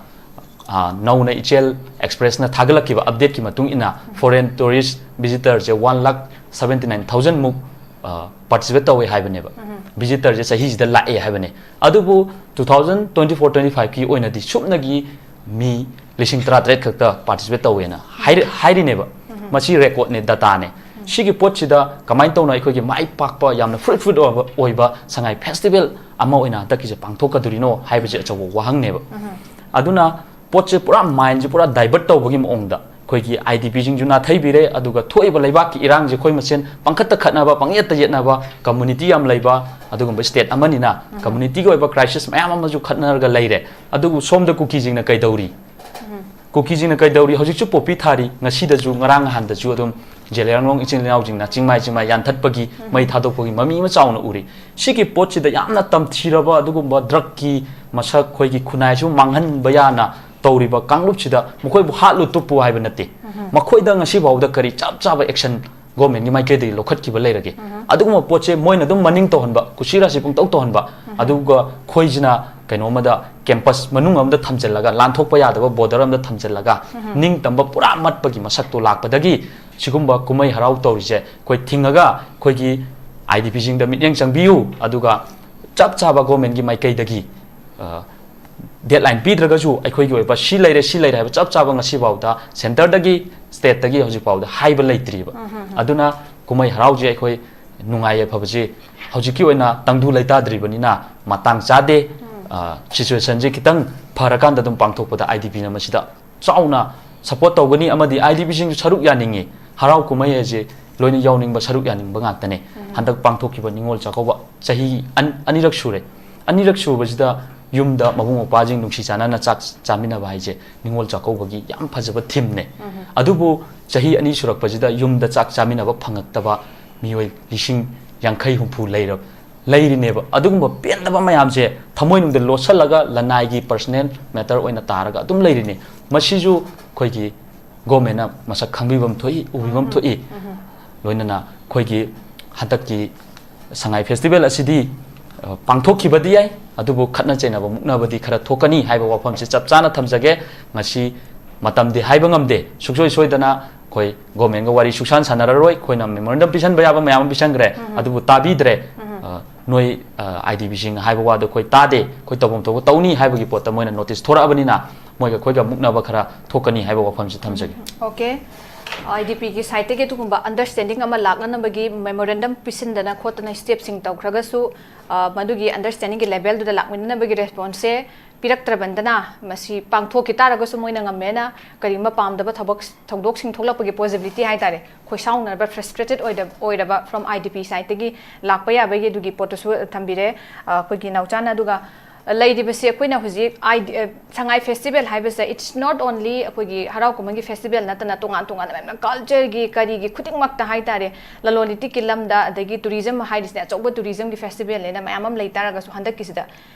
ꯑ, ꯅꯧꯅ ꯏꯆꯦꯜ ꯑꯦꯛꯁꯄ꯭ꯔꯦꯁꯅ ꯊꯥꯒꯠꯂꯛꯈꯤꯕ ꯑꯞꯗꯦꯠꯀꯤ ꯃꯇꯨꯡ ꯏꯟꯅ foreign tourist visitorꯁꯦ one lakh seventy nine thousand ꯃꯨꯛ, ꯑ, participate ꯇꯧꯋꯦ ꯍꯥꯏꯕꯅꯦꯕ꯫ ꯚꯤꯖꯤꯇꯔꯁꯦ ꯆꯍꯤꯁꯤꯗ ꯂꯥꯛꯑꯦ ꯍꯥꯏꯕꯅꯦ꯫ ꯑꯗꯨꯕꯨ two thousand twenty four twenty fiveꯀꯤ ꯑꯣꯏꯅꯗꯤ ꯁꯨꯞꯅꯒꯤ ꯃꯤ ꯂꯤꯁꯤꯡ ꯇꯔꯥꯇꯔꯦꯠ ꯈꯛꯇ participate ꯇꯧꯋꯦꯅ ꯍꯥꯏꯔꯤ-, ꯍꯥꯏꯔꯤꯅꯦꯕ꯫ ꯃꯁꯤ ꯔꯦꯀꯣꯔꯠꯅꯦ, ꯗꯇꯥꯅꯦ꯫ ꯁꯤꯒꯤ ꯄꯣꯠꯁꯤꯗ ꯀꯃꯥꯏꯅ ꯇꯧꯅ ꯑꯩꯈꯣꯏꯒꯤ ꯃꯥꯏ ꯄꯥꯛꯄ, ꯌꯥꯝꯅ ꯐ꯭ꯔꯨꯠꯐꯨꯜ ꯑꯣꯏꯕ, ꯑꯣꯏꯕ ꯁꯉꯥꯏ ꯐꯦꯁꯇꯤꯚꯦꯜ ꯑꯃ ꯑꯣꯏꯅ ꯍꯟꯗꯛꯀꯤꯁꯦ ꯄꯥꯡꯊꯣꯛꯀꯗꯣꯔꯤꯅꯣ ꯍꯥꯏꯕꯁꯦ ꯑꯆꯧꯕ ꯋꯥꯍꯪꯅꯦꯕ꯫ ꯑꯗꯨꯅ ꯄꯣꯠꯁꯦ ꯄꯨꯔꯥ ꯃꯥꯏꯟꯁꯦ ꯄꯨꯔꯥ ꯗꯥꯏꯚꯔꯠ ꯇꯧꯕꯒꯤ ꯃꯑꯣꯡꯗ ꯑꯩꯈꯣꯏꯒꯤ ꯑꯥꯏ ꯗꯤ ꯄꯤꯁꯤꯡꯁꯨ ꯅꯥꯊꯩꯕꯤꯔꯦ, ꯑꯗꯨꯒ ꯊꯣꯛꯏꯕ ꯂꯩꯕꯥꯛꯀꯤ ꯏꯔꯥꯡꯁꯦ ꯑꯩꯈꯣꯏ ꯃꯁꯦꯟ ꯄꯪꯈꯠꯇ ꯈꯠꯅꯕ, ꯄꯪꯌꯦꯠꯇ ꯌꯦꯠꯅꯕ ꯀꯝꯃꯨꯅꯤꯇꯤ ꯌꯥꯝ ꯂꯩꯕ ꯑꯗꯨꯒꯨꯝꯕ ꯁ꯭ꯇꯦꯠ ꯑꯃꯅꯤꯅ ꯀꯝꯃꯨꯅꯤꯇꯤꯒꯤ ꯑꯣꯏꯕ ꯀ꯭ꯔꯥꯏꯁꯤꯁ ꯃꯌꯥꯝ ꯑꯃꯁꯨ ꯈꯠꯅꯔꯒ ꯂꯩꯔꯦ꯫ ꯑꯗꯨꯕꯨ ꯁꯣꯝꯗ ꯀꯨꯀꯤꯁꯤꯡꯅ ꯀꯩꯗꯧꯔꯤ? ꯀꯨꯀꯤꯁꯤꯡꯅ ꯀꯩꯗꯧꯔꯤ? ꯍꯧꯖꯤꯛꯁꯨ ꯄꯣꯄꯤ ꯊꯥꯔꯤ, ꯉꯁꯤꯗꯁꯨ, ꯉꯔꯥꯡ ꯅꯍꯥꯟꯗꯁꯨ ꯑꯗꯨꯝ ꯖꯦꯂꯤꯌꯥꯡꯔꯣꯡ ꯏꯆꯤꯜ ꯏꯅꯥꯎꯁꯤꯡꯅ ꯆꯤꯡꯃꯥꯏ ꯆꯤꯡꯃꯥꯏ ꯌꯥꯟꯊꯠꯄꯒꯤ ꯃꯩ ꯊꯥꯗꯣꯛꯄꯒꯤ ꯃꯃꯤ ꯑꯃ ꯆꯥꯎꯅ ꯎꯔꯤ꯫ ꯁꯤꯒꯤ ꯄꯣꯠꯁꯤꯗ ꯌꯥꯝꯅ ꯇꯝꯊꯤꯔꯕ ꯑꯗꯨꯒꯨꯝꯕ ꯗ꯭ꯔꯛꯀꯤ ꯃꯁꯛ, ꯑꯩꯈꯣꯏꯒꯤ ꯈꯨꯟꯅꯥꯏꯁꯨ ꯃꯥꯡꯍꯟꯕ ꯌꯥꯅ ꯇꯧꯔꯤꯕ ꯀꯥꯡꯂꯨꯞꯁꯤꯗ ꯃꯈꯣꯏꯕꯨ ꯍꯥꯠꯂꯨ ꯇꯨꯞꯄꯨ ꯍꯥꯏꯕ ꯅꯠꯇꯦ꯫ ꯃꯈꯣꯏꯗ ꯉꯁꯤ ꯐꯥꯎꯕꯗ ꯀꯔꯤ ꯆꯞ ꯆꯥꯕ ꯑꯦꯛꯁꯟ ꯒꯣꯔꯃꯦꯟꯒꯤ ꯃꯥꯏꯀꯩꯗꯒꯤ ꯂꯧꯈꯠꯈꯤꯕ ꯂꯩꯔꯒꯦ? ꯑꯗꯨꯒꯨꯝꯕ ꯄꯣꯠꯁꯦ ꯃꯣꯏꯅ ꯑꯗꯨꯝ ꯃꯅꯤꯡ ꯇꯧꯍꯟꯕ, ꯀꯨꯁꯤꯔꯥꯁꯤ ꯄꯨꯡꯇꯧ ꯇꯧꯍꯟꯕ, ꯑꯗꯨꯒ ꯑꯩꯈꯣꯏꯁꯤꯅ ꯀꯩꯅꯣꯝꯃꯗ ꯀꯦꯝꯄꯁ ꯃꯅꯨꯡ ꯑꯃꯗ ꯊꯝꯖꯤꯜꯂꯒ, ꯂꯥꯟꯊꯣꯛꯄ ꯌꯥꯗꯕ ꯕꯣꯔꯗꯔ ꯑꯃꯗ ꯊꯝꯖꯤꯜꯂꯒ, ꯅꯤꯡꯇꯝꯕ ꯄꯨꯔꯥ ꯃꯠꯄꯒꯤ ꯃꯁꯛꯇꯣ ꯂꯥꯛꯄꯗꯒꯤ ꯁꯤꯒꯨꯝꯕ ꯀꯨꯝꯍꯩ ꯍꯔꯥꯎ ꯇꯧꯔꯤꯁꯦ ꯑꯩꯈꯣꯏ ꯊꯤꯡꯉꯒ ꯑꯩꯈꯣꯏꯒꯤ ꯑꯥꯏ ꯗꯤ ꯄꯤꯁꯤꯡꯗ ꯃꯤꯠꯌꯦꯡ ꯆꯪꯕꯤꯌꯨ, ꯑꯗꯨꯒ ꯆꯞ ꯆꯥꯕ ꯒꯣꯔꯃꯦꯟꯒꯤ ꯃꯥꯏꯀꯩꯗꯒꯤ, ꯑ, ꯗꯦꯗꯂꯥꯏꯟ ꯄꯤꯗ꯭ꯔꯒꯁꯨ ꯑꯩꯈꯣꯏꯒꯤ ꯑꯣꯏꯕ ꯁꯤ ꯂꯩꯔꯦ, ꯁꯤ ꯂꯩꯔꯦ ꯍꯥꯏꯕ ꯆꯞ ꯆꯥꯕ ꯉꯁꯤ ꯐꯥꯎꯗ ꯁꯦꯟꯇꯔꯗꯒꯤ, ꯁ꯭ꯇꯦꯠꯇꯒꯤ ꯍꯧꯖꯤꯛ ꯐꯥꯎꯗ ꯍꯥꯏꯕ ꯂꯩꯇ꯭ꯔꯤꯕ꯫ ꯑꯗꯨꯅ ꯀꯨꯝꯍꯩ ꯍꯔꯥꯎꯁꯦ ꯑꯩꯈꯣꯏ ꯅꯨꯡꯉꯥꯏ ꯌꯥꯏꯐꯕꯁꯦ ꯍꯧꯖꯤꯛꯀꯤ ꯑꯣꯏꯅ ꯇꯪꯗꯨ ꯂꯩꯇꯥꯗ꯭ꯔꯤꯕꯅꯤꯅ ꯃꯇꯥꯡ ꯆꯥꯗꯦ꯫ ꯑ, ꯁꯤꯆꯨꯋꯦꯁꯟꯁꯦ ꯈꯤꯇꯪ ꯐꯔꯀꯥꯟꯗ ꯑꯗꯨꯝ ꯄꯥꯡꯊꯣꯛꯄꯗ ꯑꯥꯏ ꯗꯤ ꯄꯤꯅ ꯃꯁꯤꯗ ꯆꯥꯎꯅ ꯁꯄꯣꯔꯠ ꯇꯧꯒꯅꯤ, ꯑꯃꯗꯤ ꯑꯥꯏ ꯗꯤ ꯄꯤꯁꯤꯡꯁꯨ ꯁꯔꯨꯛ ꯌꯥꯅꯤꯡꯉꯤ꯫ ꯍꯔꯥꯎ ꯀꯨꯝꯍꯩ ꯍꯥꯏꯁꯦ ꯂꯣꯏꯅ ꯌꯥꯎꯅꯤꯡꯕ, ꯁꯔꯨꯛ ꯌꯥꯅꯤꯡꯕ ꯉꯥꯛꯇꯅꯦ꯫ ꯍꯟꯗꯛ ꯄꯥꯡꯊꯣꯛꯈꯤꯕ ꯅꯤꯉꯣꯜ ꯆꯥꯛꯀꯧꯕ ꯆꯍꯤ ꯑꯟ-, ꯑꯅꯤꯔꯛ ꯁꯨꯔꯦ꯫ ꯑꯅꯤꯔꯛ ꯁꯨꯕꯁꯤꯗ ꯌꯨꯝꯗ ꯃꯕꯨꯡ ꯃꯧꯄ꯭ꯋꯥꯁꯤꯡ ꯅꯨꯡꯁꯤ ꯆꯥꯟꯅꯅ ꯆꯥꯛ ꯆꯥꯃꯤꯟꯅꯕ ꯍꯥꯏꯁꯦ ꯅꯤꯉꯣꯜ ꯆꯥꯛꯀꯧꯕꯒꯤ ꯌꯥꯝ ꯐꯖꯕ ꯊꯤꯝꯅꯦ꯫ ꯑꯗꯨꯕꯨ ꯆꯍꯤ ꯑꯅꯤ ꯁꯨꯔꯛꯄꯁꯤꯗ ꯌꯨꯝꯗ ꯆꯥꯛ ꯆꯥꯃꯤꯟꯅꯕ ꯐꯪꯉꯛꯇꯕ ꯃꯤꯑꯣꯏ ꯂꯤꯁꯤꯡ ꯌꯥꯡꯈꯩ ꯍꯨꯝꯐꯨ ꯂꯩꯔ-, ꯂꯩꯔꯤꯅꯦꯕ꯫ ꯑꯗꯨꯒꯨꯝꯕ ꯄꯦꯟꯗꯕ ꯃꯌꯥꯝꯁꯦ ꯊꯃꯣꯏꯅꯨꯡꯗ ꯂꯣꯠꯁꯜꯂꯒ ꯂꯅꯥꯏꯒꯤ ꯄꯔꯁꯣꯅꯦꯜ ꯃꯦꯇꯔ ꯑꯣꯏꯅ ꯇꯥꯔꯒ ꯑꯗꯨꯝ ꯂꯩꯔꯤꯅꯦ꯫ ꯃꯁꯤꯁꯨ ꯑꯩꯈꯣꯏꯒꯤ ꯒꯣꯔꯃꯦꯟꯅ ꯃꯁꯛ ꯈꯪꯕꯤꯐꯝ ꯊꯣꯛꯏ, ꯎꯕꯤꯐꯝ ꯊꯣꯛꯏ꯫ ꯂꯣꯏꯅꯅ ꯑꯩꯈꯣꯏꯒꯤ ꯍꯟꯗꯛꯀꯤ ꯁꯉꯥꯏ ꯐꯦꯁꯇꯤꯚꯦꯜ ꯑꯁꯤꯗꯤ, ꯑ, ꯄꯥꯡꯊꯣꯛꯈꯤꯕꯗꯤ ꯌꯥꯏ, ꯑꯗꯨꯕꯨ ꯈꯠꯅ ꯆꯩꯅꯕ ꯃꯨꯛꯅꯕꯗꯤ ꯈꯔ ꯊꯣꯛꯀꯅꯤ ꯍꯥꯏꯕ ꯋꯥꯐꯝꯁꯤ ꯆꯞ ꯆꯥꯅ ꯊꯝꯖꯒꯦ꯫ ꯉꯁꯤ ꯃꯇꯝꯗꯤ ꯍꯥꯏꯕ ꯉꯝꯗꯦ, ꯁꯨꯡꯁꯣꯏ ꯁꯣꯏꯗꯅ ꯑꯩꯈꯣꯏ ꯒꯣꯔꯃꯦꯟꯒ ꯋꯥꯔꯤ ꯁꯨꯛꯁꯥꯟ ꯁꯥꯟꯅꯔꯔꯣꯏ꯫ ꯑꯩꯈꯣꯏꯅ ꯃꯦꯃꯣꯔꯦꯟꯗꯝ ꯄꯤꯁꯟꯕ ꯌꯥꯕ ꯃꯌꯥꯝ ꯑꯃ ꯄꯤꯁꯟꯈ꯭ꯔꯦ, ꯑꯗꯨꯕꯨ ꯇꯥꯕꯤꯗ꯭ꯔꯦ꯫ ꯑ, ꯅꯣꯏ, ꯑ, ꯑꯥꯏ ꯗꯤ ꯄꯤꯁꯤꯡ ꯍꯥꯏꯕ ꯋꯥꯗꯣ ꯑꯩꯈꯣꯏ ꯇꯥꯗꯦ, ꯑꯩꯈꯣꯏ ꯇꯧꯐꯝ ꯊꯣꯛꯄ ꯇꯧꯅꯤ ꯍꯥꯏꯕꯒꯤ ꯄꯣꯠꯇ ꯃꯣꯏꯅ ꯅꯣꯇꯤꯁ ꯊꯣꯔꯛꯑꯕꯅꯤꯅ ꯃꯣꯏꯒ ꯑꯩꯈꯣꯏꯒ ꯃꯨꯛꯅꯕ ꯈꯔ ꯊꯣꯛꯀꯅꯤ ꯍꯥꯏꯕ ꯋꯥꯐꯝꯁꯤ ꯊꯝꯖꯒꯦ꯫ ꯑꯣꯀꯦ꯫ IDPꯒꯤ sideꯇꯒꯤ ꯑꯗꯨꯒꯨꯝꯕ understanding ꯑꯃ ꯂꯥꯛꯅꯅꯕꯒꯤ memorandum ꯄꯤꯁꯤꯟꯗꯅ ꯈꯣꯠꯇꯅ stepꯁꯤꯡ ꯇꯧꯈ꯭ꯔꯒꯁꯨ, ꯑ, ꯃꯗꯨꯒꯤ understandingꯒꯤ levelꯗꯨꯗ ꯂꯥꯛꯃꯤꯟꯅꯅꯕꯒꯤ responseꯁꯦ ꯄꯤꯔꯛꯇ꯭ꯔꯕꯅꯤꯅ, ꯃꯁꯤ ꯄꯥꯡꯊꯣꯛꯈꯤ ꯇꯥꯔꯒꯁꯨ ꯃꯣꯏꯅ ꯉꯝꯃꯦꯅ ꯀꯔꯤꯒꯨꯝꯕ ꯄꯥꯝꯗꯕ ꯊꯕꯛ ꯊꯧꯗꯣꯛꯁꯤꯡ ꯊꯣꯛꯂꯛꯄꯒꯤ possibility ꯍꯥꯏꯇꯥꯔꯦ, ꯈꯣꯏꯁꯥꯎꯅꯔꯕ, frustrated ꯑꯣꯏꯗ-, ꯑꯣꯏꯔꯕ from IDP sideꯇꯒꯤ ꯂꯥꯛꯄ ꯌꯥꯕꯒꯤ ꯑꯗꯨꯒꯤ ꯄꯣꯠꯇꯨꯁꯨ ꯊꯝꯕꯤꯔꯦ, ꯑ, ꯑꯩꯈꯣꯏꯒꯤ ꯅꯥꯎꯆꯥꯅ꯫ ꯑꯗꯨꯒ ꯂꯩꯔꯤꯕꯁꯤ ꯑꯩꯈꯣꯏꯅ ꯍꯧꯖꯤꯛ ID, ꯑ, ꯁꯉꯥꯏ festival ꯍꯥꯏꯕꯁꯦ, it's not only ꯑꯩꯈꯣꯏꯒꯤ ꯍꯔꯥꯎ ꯀꯨꯝꯍꯩꯒꯤ festival ꯅꯠꯇꯅ ꯇꯣꯉꯥꯟ ꯇꯣꯉꯥꯟꯅ ꯃꯌꯥꯝ ꯑꯃ cultureꯒꯤ ꯀꯔꯤꯒꯤ ꯈꯨꯗꯤꯡꯃꯛꯇ ꯍꯥꯏꯇꯥꯔꯦ, ꯂꯂꯣꯟ ꯏꯇꯤꯛꯀꯤ ꯂꯝꯗ, ꯑꯗꯒꯤ tourism ꯍꯥꯏꯔꯤꯁꯤꯅ ꯑꯆꯧꯕ tourismꯒꯤ festivalꯅꯦꯅ ꯃꯌꯥꯝ ꯑꯃ ꯂꯩ ꯇꯥꯔꯒꯁꯨ, ꯍꯟꯗꯛꯀꯤꯁꯤꯗ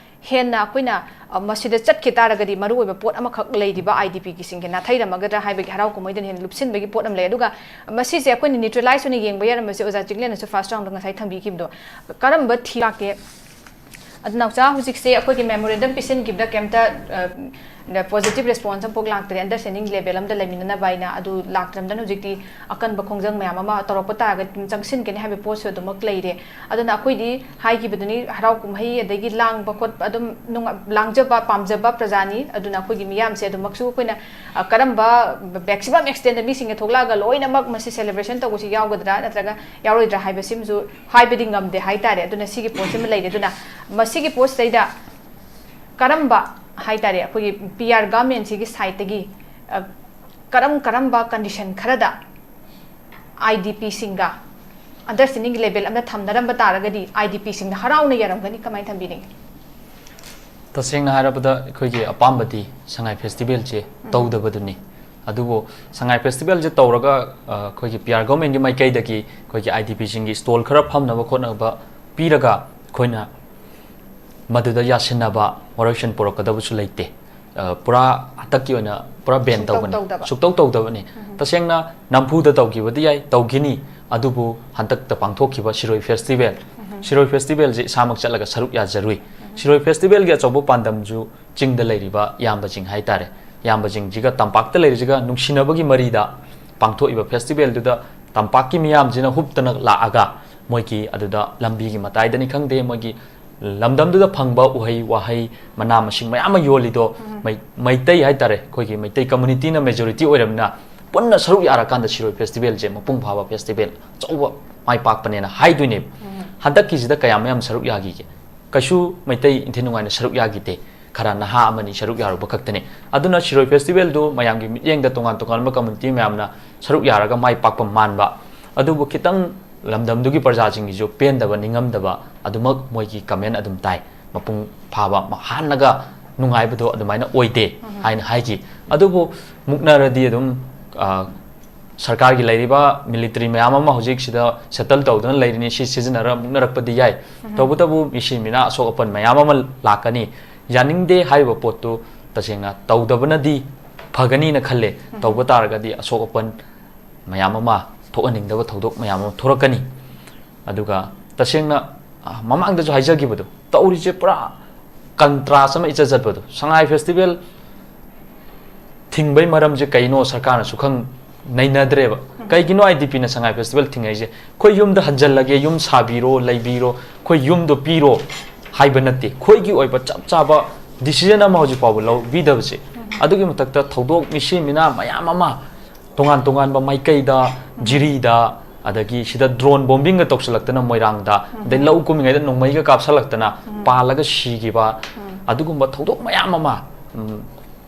ꯍꯦꯟꯅ ꯑꯩꯈꯣꯏꯅ, ꯑ, ꯃꯁꯤꯗ ꯆꯠꯈꯤ ꯇꯥꯔꯒꯗꯤ ꯃꯔꯨꯑꯣꯏꯕ ꯄꯣꯠ ꯑꯃꯈꯛ ꯂꯩꯔꯤꯕ IDPꯒꯤꯁꯤꯡꯒꯤ ꯅꯥꯊꯩꯔꯝꯃꯒꯗ꯭ꯔꯥ ꯍꯥꯏꯕꯒꯤ ꯍꯔꯥꯎ ꯀꯨꯝꯍꯩꯗꯅ ꯍꯦꯟꯅ ꯂꯨꯞꯁꯤꯟꯕꯒꯤ ꯄꯣꯠ ꯑꯃ ꯂꯩ꯫ ꯑꯗꯨꯒ ꯃꯁꯤꯁꯦ ꯑꯩꯈꯣꯏꯅ neutralize ꯑꯣꯏꯅ ꯌꯦꯡꯕ ꯌꯥꯔꯝꯕꯁꯦ, ꯑꯣꯖꯥ ꯆꯤꯡꯂꯦꯟꯅꯁꯨ first roundꯗ ꯉꯁꯥꯏ ꯊꯝꯕꯤꯈꯤꯕꯗꯣ, ꯀꯔꯝꯕ ꯊꯤ ꯂꯥꯛꯀꯦ? ꯑꯗꯨ ꯅꯥꯎꯆꯥ, ꯍꯧꯖꯤꯛꯁꯦ ꯑꯩꯈꯣꯏꯒꯤ memorandum ꯄꯤꯁꯤꯟꯈꯤꯕꯗ ꯀꯩꯝꯇ, ꯑ, positive response ꯑꯃꯐꯥꯎ ꯂꯥꯛꯇ꯭ꯔꯦ, understanding level ꯑꯃꯗ ꯂꯩꯃꯤꯟꯅꯅꯕ ꯍꯥꯏꯅ꯫ ꯑꯗꯨ ꯂꯥꯛꯇ꯭ꯔꯕꯅꯤꯅ ꯍꯧꯖꯤꯛꯇꯤ ꯑꯀꯟꯕ ꯈꯣꯡꯖꯪ ꯃꯌꯥꯝ ꯑꯃ ꯇꯧꯔꯛꯄ ꯇꯥꯔꯒꯗꯤ ꯑꯗꯨꯝ ꯆꯪꯁꯤꯟꯒꯅꯤ ꯍꯥꯏꯕ ꯄꯣꯠꯁꯨ ꯑꯗꯨꯃꯛ ꯂꯩꯔꯦ꯫ ꯑꯗꯨꯅ ꯑꯩꯈꯣꯏꯗꯤ ꯍꯥꯏꯈꯤꯕꯗꯨꯅꯤ, ꯍꯔꯥꯎ ꯀꯨꯝꯍꯩ ꯑꯗꯒꯤ ꯂꯥꯡꯕ ꯈꯣꯠꯄ, ꯑꯗꯨꯝ ꯅꯨꯡꯉ-, ꯂꯥꯡꯖꯕ ꯄꯥꯝꯖꯕ ꯄ꯭ꯔꯖꯥꯅꯤ꯫ ꯑꯗꯨꯅ ꯑꯩꯈꯣꯏꯒꯤ ꯃꯤꯌꯥꯝꯁꯦ ꯑꯗꯨꯃꯛꯁꯨ ꯑꯩꯈꯣꯏꯅ, ꯑ, ꯀꯔꯝꯕ maximum extentꯗ ꯃꯤꯁꯤꯡꯅ ꯊꯣꯛꯂꯛꯑꯒ ꯂꯣꯏꯅꯃꯛ ꯃꯁꯤ celebration ꯇꯧꯕꯁꯤ ꯌꯥꯎꯒꯗ꯭ꯔꯥ ꯅꯠꯇ꯭ꯔꯒ ꯌꯥꯎꯔꯣꯏꯗ꯭ꯔꯥ ꯍꯥꯏꯕꯁꯤꯃꯁꯨ ꯍꯥꯏꯕꯗꯤ ꯉꯝꯗꯦ ꯍꯥꯏꯇꯥꯔꯦ꯫ ꯑꯗꯨꯅ ꯁꯤꯒꯤ ꯄꯣꯠꯁꯤꯃ ꯂꯩꯔꯦ꯫ ꯑꯗꯨꯅ ꯃꯁꯤꯒꯤ ꯄꯣꯠꯁꯤꯗꯩꯗ ꯀꯔꯝꯕ ꯍꯥꯏꯇꯥꯔꯦ, ꯑꯩꯈꯣꯏꯒꯤ PR governmentꯁꯤꯒꯤ sideꯇꯒꯤ, ꯑ, ꯀꯔꯝ ꯀꯔꯝꯕ condition ꯈꯔꯗ IDPꯁꯤꯡꯒ understanding level ꯑꯃꯗ ꯊꯝꯅꯔꯝꯕ ꯇꯥꯔꯒꯗꯤ IDPꯁꯤꯡꯅ ꯍꯔꯥꯎꯅ ꯌꯥꯔꯝꯒꯅꯤ? ꯀꯃꯥꯏꯅ ꯊꯝꯕꯤꯅꯤꯡꯉꯤ? ꯇꯁꯦꯡꯅ ꯍꯥꯏꯔꯕꯗ, ꯑꯩꯈꯣꯏꯒꯤ ꯑꯄꯥꯝꯕꯗꯤ ꯁꯉꯥꯏ festivalꯁꯦ ꯇꯧꯗꯕꯗꯨꯅꯤ꯫ ꯑꯗꯨꯕꯨ ꯁꯉꯥꯏ festivalꯁꯦ ꯇꯧꯔꯒ, ꯑ, ꯑꯩꯈꯣꯏꯒꯤ PR governmentꯀꯤ ꯃꯥꯏꯀꯩꯗꯒꯤ ꯑꯩꯈꯣꯏꯒꯤ IDPꯁꯤꯡꯒꯤ stall ꯈꯔ ꯐꯝꯅꯕ ꯈꯣꯠꯅꯕ ꯄꯤꯔꯒ ꯑꯩꯈꯣꯏꯅ ꯃꯗꯨꯗ ꯌꯥꯁꯤꯟꯅꯕ ꯃꯔꯣꯏꯁꯟ ꯄꯨꯔꯛꯀꯗꯕꯁꯨ ꯂꯩꯇꯦ꯫ ꯑ, ꯄꯨꯔꯥ ꯍꯟꯗꯛꯀꯤ ꯑꯣꯏꯅ ꯄꯨꯔꯥ ban ꯇꯧꯒꯅꯤ꯫ ꯁꯨꯛꯇꯧ ꯇꯧꯗꯕ꯫ ꯁꯨꯛꯇꯧ ꯇꯧꯗꯕꯅꯤ꯫ ꯇꯁꯦꯡꯅ ꯅꯝꯐꯨꯗ ꯇꯧꯈꯤꯕꯗꯤ ꯌꯥꯏ, ꯇꯧꯈꯤꯅꯤ꯫ ꯑꯗꯨꯕꯨ ꯍꯟꯗꯛꯇ ꯄꯥꯡꯊꯣꯛꯈꯤꯕ ꯁꯤꯔꯣꯏ festival, ꯁꯤꯔꯣꯏ festivalꯁꯦ ꯏꯁꯥꯃꯛ ꯆꯠꯂꯒ ꯁꯔꯨꯛ ꯌꯥꯖꯔꯨꯏ꯫ ꯁꯤꯔꯣꯏ festivalꯒꯤ ꯑꯆꯧꯕ ꯄꯥꯟꯗꯝꯁꯨ ꯆꯤꯡꯗ ꯂꯩꯔꯤꯕ ꯏꯌꯥꯝꯕꯁꯤꯡ ꯍꯥꯏꯇꯥꯔꯦ, ꯏꯌꯥꯝꯕꯁꯤꯡꯁꯤꯒ ꯇꯝꯄꯥꯛꯇ ꯂꯩꯔꯤꯁꯤꯒ ꯅꯨꯡꯁꯤꯅꯕꯒꯤ ꯃꯔꯤꯗ ꯄꯥꯡꯊꯣꯛꯏꯕ festivalꯗꯨꯗ ꯇꯝꯄꯥꯛꯀꯤ ꯃꯤꯌꯥꯝꯁꯤꯅ ꯍꯨꯞꯇꯅ ꯂꯥꯛꯑꯒ ꯃꯣꯏꯒꯤ ꯑꯗꯨꯗ ꯂꯝꯕꯤꯒꯤ ꯃꯇꯥꯏꯗꯅꯤ ꯈꯪꯗꯦ, ꯃꯣꯏꯒꯤ ꯂꯝꯗꯝꯗꯨꯗ ꯐꯪꯕ ꯎꯍꯩ ꯋꯥꯍꯩ, ꯃꯅꯥ ꯃꯁꯤꯡ ꯃꯌꯥꯝ ꯑꯃ ꯌꯣꯜꯂꯤꯗꯣ ꯃꯩ-, ꯃꯩꯇꯩ ꯍꯥꯏꯇꯥꯔꯦ, ꯑꯩꯈꯣꯏꯒꯤ ꯃꯩꯇꯩ communityꯅ majority ꯑꯣꯏꯔꯕꯅꯤꯅ ꯄꯨꯟꯅ ꯁꯔꯨꯛ ꯌꯥꯔꯀꯥꯟꯗ ꯁꯤꯔꯣꯏ ꯐꯦꯁꯇꯤꯚꯦꯜꯁꯦ ꯃꯄꯨꯡ ꯐꯥꯕ ꯐꯦꯁꯇꯤꯚꯦꯜ ꯑꯆꯧꯕ ꯃꯥꯏ ꯄꯥꯛꯄꯅꯦꯅ ꯍꯥꯏꯗꯣꯏꯅꯦꯕ꯫ ꯍꯟꯗꯛꯀꯤꯁꯤꯗ ꯀꯌꯥꯝ ꯌꯥꯝ ꯁꯔꯨꯛ ꯌꯥꯈꯤꯒꯦ? ꯀꯩꯁꯨ ꯃꯩꯇꯩ ꯏꯟꯊꯤ ꯅꯨꯡꯉꯥꯏꯅ ꯁꯔꯨꯛ ꯌꯥꯈꯤꯗꯦ꯫ ꯈꯔ ꯅꯍꯥ ꯑꯃꯅꯤ ꯁꯔꯨꯛ ꯌꯥꯔꯨꯕ ꯈꯛꯇꯅꯤ꯫ ꯑꯗꯨꯅ ꯁꯤꯔꯣꯏ ꯐꯦꯁꯇꯤꯚꯦꯜꯗꯨ ꯃꯌꯥꯝꯒꯤ ꯃꯤꯠꯌꯦꯡꯗ ꯇꯣꯉꯥꯟ ꯇꯣꯉꯥꯟꯕ ꯀꯝꯃꯨꯅꯤꯇꯤ ꯃꯌꯥꯝꯅ ꯁꯔꯨꯛ ꯌꯥꯔꯒ ꯃꯥꯏ ꯄꯥꯛꯄ ꯃꯥꯟꯕ, ꯑꯗꯨꯕꯨ ꯈꯤꯇꯪ ꯂꯝꯗꯝꯗꯨꯒꯤ ꯄ꯭ꯔꯖꯥꯁꯤꯡꯒꯤꯁꯨ ꯄꯦꯟꯗꯕ, ꯅꯤꯡꯉꯝꯗꯕ ꯑꯗꯨꯃꯛ ꯃꯣꯏꯒꯤ ꯀꯃꯦꯟ ꯑꯗꯨꯝ ꯇꯥꯏ꯫ ꯃꯄꯨꯡ ꯐꯥꯕ, ꯍꯥꯟꯅꯒ ꯅꯨꯡꯉꯥꯏꯕꯗꯣ ꯑꯗꯨꯃꯥꯏꯅ ꯑꯣꯏꯗꯦ ꯍꯥꯏꯅ ꯍꯥꯏꯈꯤ꯫ ꯑꯗꯨꯕꯨ ꯃꯨꯛꯅꯔꯗꯤ ꯑꯗꯨꯝ, ꯑ, ꯁꯔꯀꯥꯔꯒꯤ ꯂꯩꯔꯤꯕ ꯃꯤꯂꯤꯇꯔꯤ ꯃꯌꯥꯝ ꯑꯃ ꯍꯧꯖꯤꯛ ꯁꯤꯗ ꯁꯦꯇꯜ ꯇꯧꯗꯨꯅ ꯂꯩꯔꯤꯅꯤ꯫ ꯁꯤ ꯁꯤꯖꯤꯟꯅꯔ ꯃꯨꯛꯅꯔꯛꯄꯗꯤ ꯌꯥꯏ꯫ ꯇꯧꯕꯇꯕꯨ ꯃꯤꯁꯤ ꯃꯤꯅꯥ ꯑꯁꯣꯛ ꯑꯄꯟ ꯃꯌꯥꯝ ꯑꯃ ꯂꯥꯛꯀꯅꯤ꯫ ꯌꯥꯅꯤꯡꯗꯦ ꯍꯥꯏꯔꯤꯕ ꯄꯣꯠꯇꯨ ꯇꯁꯦꯡꯅ ꯇꯧꯗꯕꯅꯗꯤ ꯐꯒꯅꯤꯅ ꯈꯜꯂꯦ꯫ ꯇꯧꯕ ꯇꯥꯔꯒꯗꯤ ꯑꯁꯣꯛ ꯑꯄꯟ ꯃꯌꯥꯝ ꯑꯃ, ꯊꯣꯛꯍꯟꯅꯤꯡꯗꯕ ꯊꯧꯗꯣꯛ ꯃꯌꯥꯝ ꯑꯃ ꯊꯣꯔꯛꯀꯅꯤ꯫ ꯑꯗꯨꯒ ꯇꯁꯦꯡꯅ, ꯑ, ꯃꯃꯥꯡꯗꯁꯨ ꯍꯥꯏꯖꯈꯤꯕꯗꯣ, ꯇꯧꯔꯤꯁꯦ ꯄꯨꯔꯥ ꯀꯟꯇ꯭ꯔꯥꯁ ꯑꯃ ꯏꯆꯠ ꯆꯠꯄꯗꯣ꯫ ꯁꯉꯥꯏ ꯐꯦꯁꯇꯤꯚꯦꯜ ꯊꯤꯡꯕꯩ ꯃꯔꯝꯁꯦ ꯀꯩꯅꯣ ꯁꯔꯀꯥꯔꯅꯁꯨ ꯈꯪ ꯅꯩꯅꯗ꯭ꯔꯦꯕ꯫ ꯀꯩꯒꯤꯅꯣ ꯑꯥꯏ ꯗꯤ ꯄꯤꯅ ꯁꯉꯥꯏ ꯐꯦꯁꯇꯤꯚꯦꯜ ꯊꯤꯡꯉꯛꯏꯁꯦ? ꯑꯩꯈꯣꯏ ꯌꯨꯝꯗ ꯍꯟꯖꯜꯂꯒꯦ, ꯌꯨꯝ ꯁꯥꯕꯤꯔꯣ, ꯂꯩꯕꯤꯔꯣ, ꯑꯩꯈꯣꯏ ꯌꯨꯝꯗꯣ ꯄꯤꯔꯣ ꯍꯥꯏꯕ ꯅꯠꯇꯦ꯫ ꯑꯩꯈꯣꯏꯒꯤ ꯑꯣꯏꯕ ꯆꯞ ꯆꯥꯕ ꯗꯤꯁꯤꯖꯟ ꯑꯃ ꯍꯧꯖꯤꯛ ꯐꯥꯎꯕ ꯂꯧꯕꯤꯗꯕꯁꯦ꯫ ꯑꯗꯨꯒꯤ ꯃꯊꯛꯇ ꯊꯧꯗꯣꯛ ꯃꯤꯁꯤ ꯃꯤꯅꯥ ꯃꯌꯥꯝ ꯑꯃ ꯇꯣꯉꯥꯟ ꯇꯣꯉꯥꯟꯕ ꯃꯥꯏꯀꯩꯗ, ꯖꯤꯔꯤꯗ, ꯑꯗꯒꯤ ꯁꯤꯗ ꯗ꯭ꯔꯣꯟ ꯕꯣꯝꯕꯤꯡꯒ ꯇꯧꯁꯤꯜꯂꯛꯇꯅ ꯃꯣꯏꯔꯥꯡꯗ, ꯑꯗꯩ ꯂꯧ ꯀꯨꯝꯃꯤꯉꯩꯗ ꯅꯣꯡꯃꯩꯒ ꯀꯥꯞꯁꯜꯂꯛꯇꯅ ꯄꯥꯜꯂꯒ ꯁꯤꯈꯤꯕ, ꯑꯗꯨꯒꯨꯝꯕ ꯊꯧꯗꯣꯛ ꯃꯌꯥꯝ ꯑꯃ, ꯎꯝ,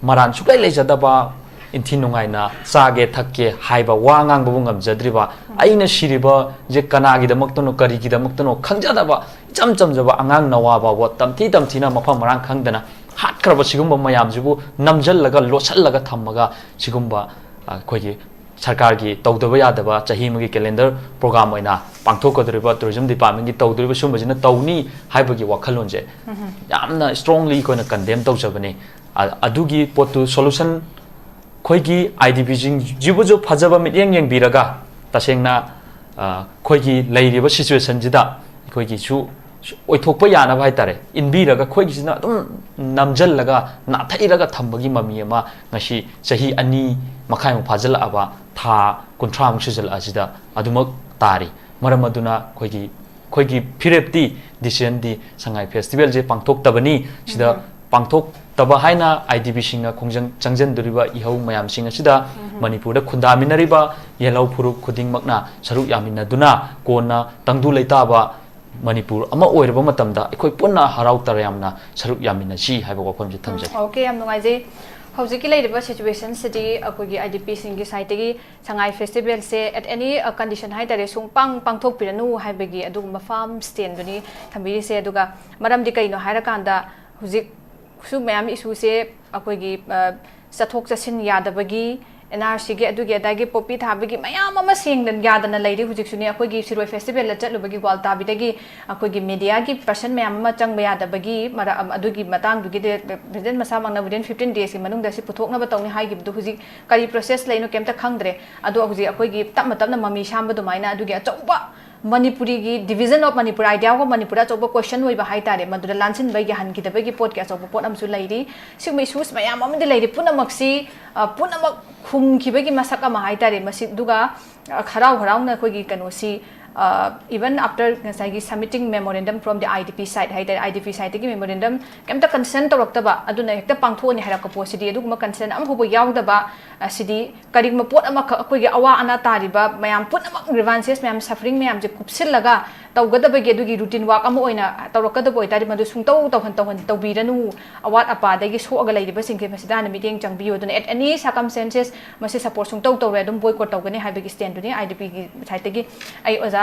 ꯃꯔꯥꯟ ꯁꯨꯛꯂꯩ ꯂꯩꯖꯗꯕ, ꯏꯟꯊꯤ ꯅꯨꯡꯉꯥꯏꯅ ꯆꯥꯒꯦ ꯊꯛꯀꯦ ꯍꯥꯏꯕ ꯋꯥ ꯉꯥꯡꯕꯕꯨ ꯉꯝꯖꯗ꯭ꯔꯤꯕ, ꯑꯩꯅ ꯁꯤꯔꯤꯕꯁꯦ ꯀꯅꯥꯒꯤꯗꯃꯛꯇꯅꯣ, ꯀꯔꯤꯒꯤꯗꯃꯛꯇꯅꯣ ꯈꯪꯖꯗꯕ ꯏꯆꯝ ꯆꯝꯖꯕ ꯑꯉꯥꯡ ꯅꯋꯥ ꯐꯥꯎꯕ ꯇꯝꯊꯤ ꯇꯝꯊꯤꯅ ꯃꯐꯝ ꯃꯔꯥꯡ ꯈꯪꯗꯅ ꯍꯥꯠꯈ꯭ꯔꯕ ꯁꯤꯒꯨꯝꯕ ꯃꯌꯥꯝꯁꯤꯕꯨ ꯅꯝꯖꯜꯂꯒ, ꯂꯣꯠꯁꯜꯂꯒ ꯊꯝꯃꯒ ꯁꯤꯒꯨꯝꯕ, ꯑ, ꯑꯩꯈꯣꯏꯒꯤ ꯁꯔꯀꯥꯔꯒꯤ ꯇꯧꯗꯕ ꯌꯥꯗꯕ ꯆꯍꯤ ꯑꯃꯒꯤ ꯀꯦꯂꯦꯟꯗꯔ ꯄ꯭ꯔꯣꯒ꯭ꯔꯥꯝ ꯑꯣꯏꯅ ꯄꯥꯡꯊꯣꯛꯀꯗꯧꯔꯤꯕ ꯇꯨꯔꯤꯖꯝ ꯗꯤꯄꯥꯔꯠꯃꯦꯟꯒꯤ ꯇꯧꯗꯧꯔꯤꯕ ꯁꯤꯒꯨꯝꯕꯁꯤꯅ ꯇꯧꯅꯤ ꯍꯥꯏꯕꯒꯤ ꯋꯥꯈꯜꯂꯣꯟꯁꯦ ꯌꯥꯝꯅ ꯏꯁꯇ꯭ꯔꯣꯡꯂꯤ ꯑꯩꯈꯣꯏꯅ ꯀꯟꯗꯦꯝ ꯇꯧꯖꯕꯅꯤ꯫ ꯑ-, ꯑꯗꯨꯒꯤ ꯄꯣꯠꯇꯨ ꯁꯣꯂꯨꯁꯟ ꯑꯩꯈꯣꯏꯒꯤ ꯑꯥꯏ ꯗꯤ ꯄꯤꯁꯤꯡꯁꯤꯕꯨꯁꯨ ꯐꯖꯕ ꯃꯤꯠꯌꯦꯡ ꯌꯦꯡꯕꯤꯔꯒ ꯇꯁꯦꯡꯅ, ꯑ, ꯑꯩꯈꯣꯏꯒꯤ ꯂꯩꯔꯤꯕ ꯁꯤꯆꯨꯋꯦꯁꯟꯁꯤꯗ ꯑꯩꯈꯣꯏꯒꯤꯁꯨ ꯑꯣꯏꯊꯣꯛꯄ ꯌꯥꯅꯕ ꯍꯥꯏ ꯇꯥꯔꯦ, ꯏꯟꯕꯤꯔꯒ ꯑꯩꯈꯣꯏꯒꯤꯁꯤꯅ ꯑꯗꯨꯝ ꯅꯝꯖꯜꯂꯒ ꯅꯥꯊꯩꯔꯒ ꯊꯝꯕꯒꯤ ꯃꯃꯤ ꯑꯃ ꯉꯁꯤ ꯆꯍꯤ ꯑꯅꯤ ꯃꯈꯥꯏꯃꯨꯛ ꯐꯥꯖꯤꯜꯂꯛꯑꯕ ꯊꯥ ꯀꯨꯟꯊ꯭ꯔꯥꯃꯨꯛ ꯁꯨꯖꯜꯂꯛꯑꯁꯤꯗ ꯑꯗꯨꯃꯛ ꯇꯥꯔꯤ꯫ ꯃꯔꯝ ꯑꯗꯨꯅ ꯑꯩꯈꯣꯏꯒꯤ, ꯑꯩꯈꯣꯏꯒꯤ ꯐꯤꯔꯦꯞꯇꯤ, ꯗꯤꯁꯤꯖꯟꯗꯤ ꯁꯉꯥꯏ ꯐꯦꯁꯇꯤꯚꯦꯜꯁꯦ ꯄꯥꯡꯊꯣꯛꯇꯕꯅꯤ꯫ ꯁꯤꯗ ꯄꯥꯡꯊꯣꯛ ꯇꯕ ꯍꯥꯏꯅ ꯑꯥꯏ ꯗꯤ ꯕꯤꯁꯤꯡꯅ ꯈꯣꯡꯖꯪ ꯆꯪꯁꯤꯟꯗꯣꯔꯤꯕ ꯏꯍꯧ ꯃꯌꯥꯝꯁꯤꯡ ꯑꯁꯤꯗ ꯃꯅꯤꯄꯨꯔꯗ ꯈꯨꯟꯗꯥꯃꯤꯟꯅꯔꯤꯕ ꯌꯦꯜꯍꯧ ꯐꯨꯔꯨꯞ ꯈꯨꯗꯤꯡꯃꯛꯅ ꯁꯔꯨꯛ ꯌꯥꯃꯤꯟꯅꯗꯨꯅ ꯀꯣꯟꯅ ꯇꯪꯗꯨ ꯂꯩꯇꯥꯕ ꯃꯅꯤꯄꯨꯔ ꯑꯃ ꯑꯣꯏꯔꯕ ꯃꯇꯝꯗ ꯑꯩꯈꯣꯏ ꯄꯨꯟꯅ ꯍꯔꯥꯎ ꯇꯌꯥꯝꯅ ꯁꯔꯨꯛ ꯌꯥꯃꯤꯟꯅꯁꯤ ꯍꯥꯏꯕ ꯋꯥꯐꯝꯁꯤ ꯊꯝꯖꯒꯦ꯫ ꯑꯣꯀꯦ, ꯌꯥꯝ ꯅꯨꯡꯉꯥꯏꯖꯩ꯫ ꯍꯧꯖꯤꯛꯀꯤ ꯂꯩꯔꯤꯕ ꯁꯤꯆꯨꯋꯦꯁꯟꯁꯤꯗꯤ ꯑꯩꯈꯣꯏꯒꯤ ꯑꯥꯏ ꯗꯤ ꯄꯤꯁꯤꯡꯒꯤ ꯁꯥꯏꯠꯇꯒꯤ ꯁꯉꯥꯏ ꯐꯦꯁꯇꯤꯚꯦꯜꯁꯦ at any condition ꯍꯥꯏꯇꯥꯔꯦ ꯁꯨꯡꯄꯥꯡ ꯄꯥꯡꯊꯣꯛꯄꯤꯔꯅꯨ ꯍꯥꯏꯕꯒꯤ ꯑꯗꯨꯒꯨꯝꯕ ꯐꯥꯔꯝ ꯁ꯭ꯇꯦꯟꯗꯨꯅꯤ ꯊꯝꯕꯤꯔꯤꯁꯦ꯫ ꯑꯗꯨꯒ ꯃꯔꯝꯗꯤ ꯀꯩꯅꯣ ꯍꯥꯏꯔꯀꯥꯟꯗ ꯍꯧꯖꯤꯛꯁꯨ ꯃꯌꯥꯝ ꯏꯁꯨꯁꯦ ꯑꯩꯈꯣꯏꯒꯤ ꯆꯠꯊꯣꯛ ꯆꯠꯁꯤꯟ ꯌꯥꯗꯕꯒꯤ, ꯑꯦꯟ ꯑꯥꯔ ꯁꯤꯒꯤ ꯑꯗꯨꯒꯤ ꯑꯗꯥꯒꯤ ꯄꯣꯄꯤ ꯊꯥꯕꯒꯤ ꯃꯌꯥꯝ ꯑꯃ ꯁꯦꯡꯗꯅ ꯌꯥꯗꯅ ꯂꯩꯔꯤ꯫ ꯍꯧꯖꯤꯛꯁꯨꯅꯦ ꯑꯩꯈꯣꯏꯒꯤ ꯁꯤꯔꯣꯏ ꯐꯦꯁꯇꯤꯚꯦꯜꯗ ꯆꯠꯂꯨꯕꯒꯤ ꯒ꯭ꯋꯥꯜꯇꯥꯕꯤꯗꯒꯤ ꯑꯩꯈꯣꯏꯒꯤ ꯃꯦꯗꯤꯌꯥꯒꯤ ꯄꯔꯁꯟ ꯃꯌꯥꯝ ꯑꯃ ꯆꯪꯕ ꯌꯥꯗꯕꯒꯤ ꯃꯔ ꯑꯗꯨꯒꯤ ꯃꯇꯥꯡꯗꯨꯒꯤꯗꯤ ꯄ꯭ꯔꯦꯁꯤꯗꯦꯟꯠ ꯃꯁꯥꯃꯛꯅ within fifteen days ꯀꯤ ꯃꯅꯨꯡꯗ ꯁꯤ ꯄꯨꯊꯣꯛꯅꯕ ꯇꯧꯅꯤ ꯍꯥꯏꯈꯤꯕꯗꯨ ꯍꯧꯖꯤꯛ ꯀꯔꯤ ꯄ꯭ꯔꯣꯁꯦꯁ ꯂꯩꯅꯣ ꯀꯩꯝꯇ ꯈꯪꯗ꯭ꯔꯦ꯫ ꯑꯗꯣ ꯍꯧꯖꯤꯛ ꯑꯩꯈꯣꯏꯒꯤ ꯇꯞꯅ ꯇꯞꯅ ꯃꯃꯤ ꯁꯥꯝꯕ ꯑꯗꯨꯃꯥꯏꯅ ꯑꯗꯨꯒꯤ ꯑꯆꯧꯕ ꯃꯅꯤꯄꯨꯔꯤꯒꯤ division of Manipur idea ꯒ ꯃꯅꯤꯄꯨꯔꯗ ꯑꯆꯧꯕ ꯀꯣꯏꯁꯟ ꯑꯣꯏꯕ ꯍꯥꯏꯇꯥꯔꯦ, ꯃꯗꯨꯗ ꯂꯥꯟꯁꯤꯟꯕ ꯌꯥꯍꯟꯈꯤꯗꯕꯒꯤ ꯄꯣꯠꯀꯤ ꯑꯆꯧꯕ ꯄꯣꯠ ꯑꯃꯁꯨ ꯂꯩꯔꯤ꯫ ꯁꯤꯒꯨꯝꯕ ꯏꯁꯨꯁ ꯃꯌꯥꯝ ꯑꯃꯗꯤ ꯂꯩꯔꯤ꯫ ꯄꯨꯝꯅꯃꯛꯁꯤ ꯄꯨꯝꯅꯃꯛ ꯈꯨꯝꯈꯤꯕꯒꯤ ꯃꯁꯛ ꯑꯃ ꯍꯥꯏꯇꯥꯔꯦ꯫ ꯃꯁꯤ ꯑꯗꯨꯒ ꯍꯔꯥꯎ ꯍꯔꯥꯎꯅ ꯑꯩꯈꯣꯏꯒꯤ ꯀꯩꯅꯣꯁꯤ even after ꯉꯁꯥꯏꯒꯤ submitting memorandum from the I D P side ꯍꯥꯏꯇꯥꯔꯦ, ꯑꯥꯏ ꯗꯤ ꯄꯤ ꯁꯥꯏꯠꯇꯒꯤ memorandum ꯀꯩꯝꯇ ꯀꯟꯁꯔꯟ ꯇꯧꯔꯛꯇꯕ, ꯑꯗꯨꯅ ꯍꯦꯛꯇ ꯄꯥꯡꯊꯣꯛꯑꯅꯤ ꯍꯥꯏꯔꯛꯄ ꯄꯣꯠꯁꯤꯗꯤ ꯑꯗꯨꯒꯨꯝꯕ ꯀꯟꯁꯔꯟ ꯑꯃꯐꯥꯎꯕ ꯌꯥꯎꯗꯕ ꯑꯁꯤꯗꯤ ꯀꯔꯤꯒꯨꯝꯕ ꯄꯣꯠ ꯑꯃꯈꯛ ꯑꯩꯈꯣꯏꯒꯤ ꯑꯋꯥ ꯑꯅꯥ ꯇꯥꯔꯤꯕ ꯃꯌꯥꯝ ꯄꯨꯝꯅꯃꯛ grievances ꯃꯌꯥꯝ suffering ꯃꯌꯥꯝꯁꯦ ꯀꯨꯞꯁꯤꯜꯂꯒ ꯇꯧꯒꯗꯕꯒꯤ ꯑꯗꯨꯒꯤ routine work ꯑꯃ ꯑꯣꯏꯅ ꯇꯧꯔꯛꯀꯗꯕ ꯑꯣꯏꯇꯥꯔꯗꯤ ꯃꯗꯨ ꯁꯨꯡꯇꯧ ꯇꯧꯍꯟ ꯇꯧꯍꯟ ꯇꯧꯕꯤꯔꯅꯨ꯫ ꯑꯋꯥꯠ ꯑꯄꯥꯗꯒꯤ ꯁꯣꯛꯑꯒ ꯂꯩꯔꯤꯕꯁꯤꯡꯁꯦ ꯃꯁꯤꯗ ꯍꯥꯟꯅ ꯃꯤꯠꯌꯦꯡ ꯆꯪꯕꯤꯌꯨ꯫ ꯑꯗꯨꯅ at any circumstances ꯃꯁꯤ support ꯁꯨꯡꯇꯧ ꯇꯧꯔꯣꯏ, ꯑꯗꯨꯝ boycott ꯇꯧꯒꯅꯤ ꯍꯥꯏꯕꯒꯤ stand ꯗꯨꯅꯤ ꯑꯥꯏ ꯗꯤ ꯄꯤꯒꯤ ꯁꯥꯏꯠꯇꯒꯤ ꯑꯩ ꯑꯣꯖꯥ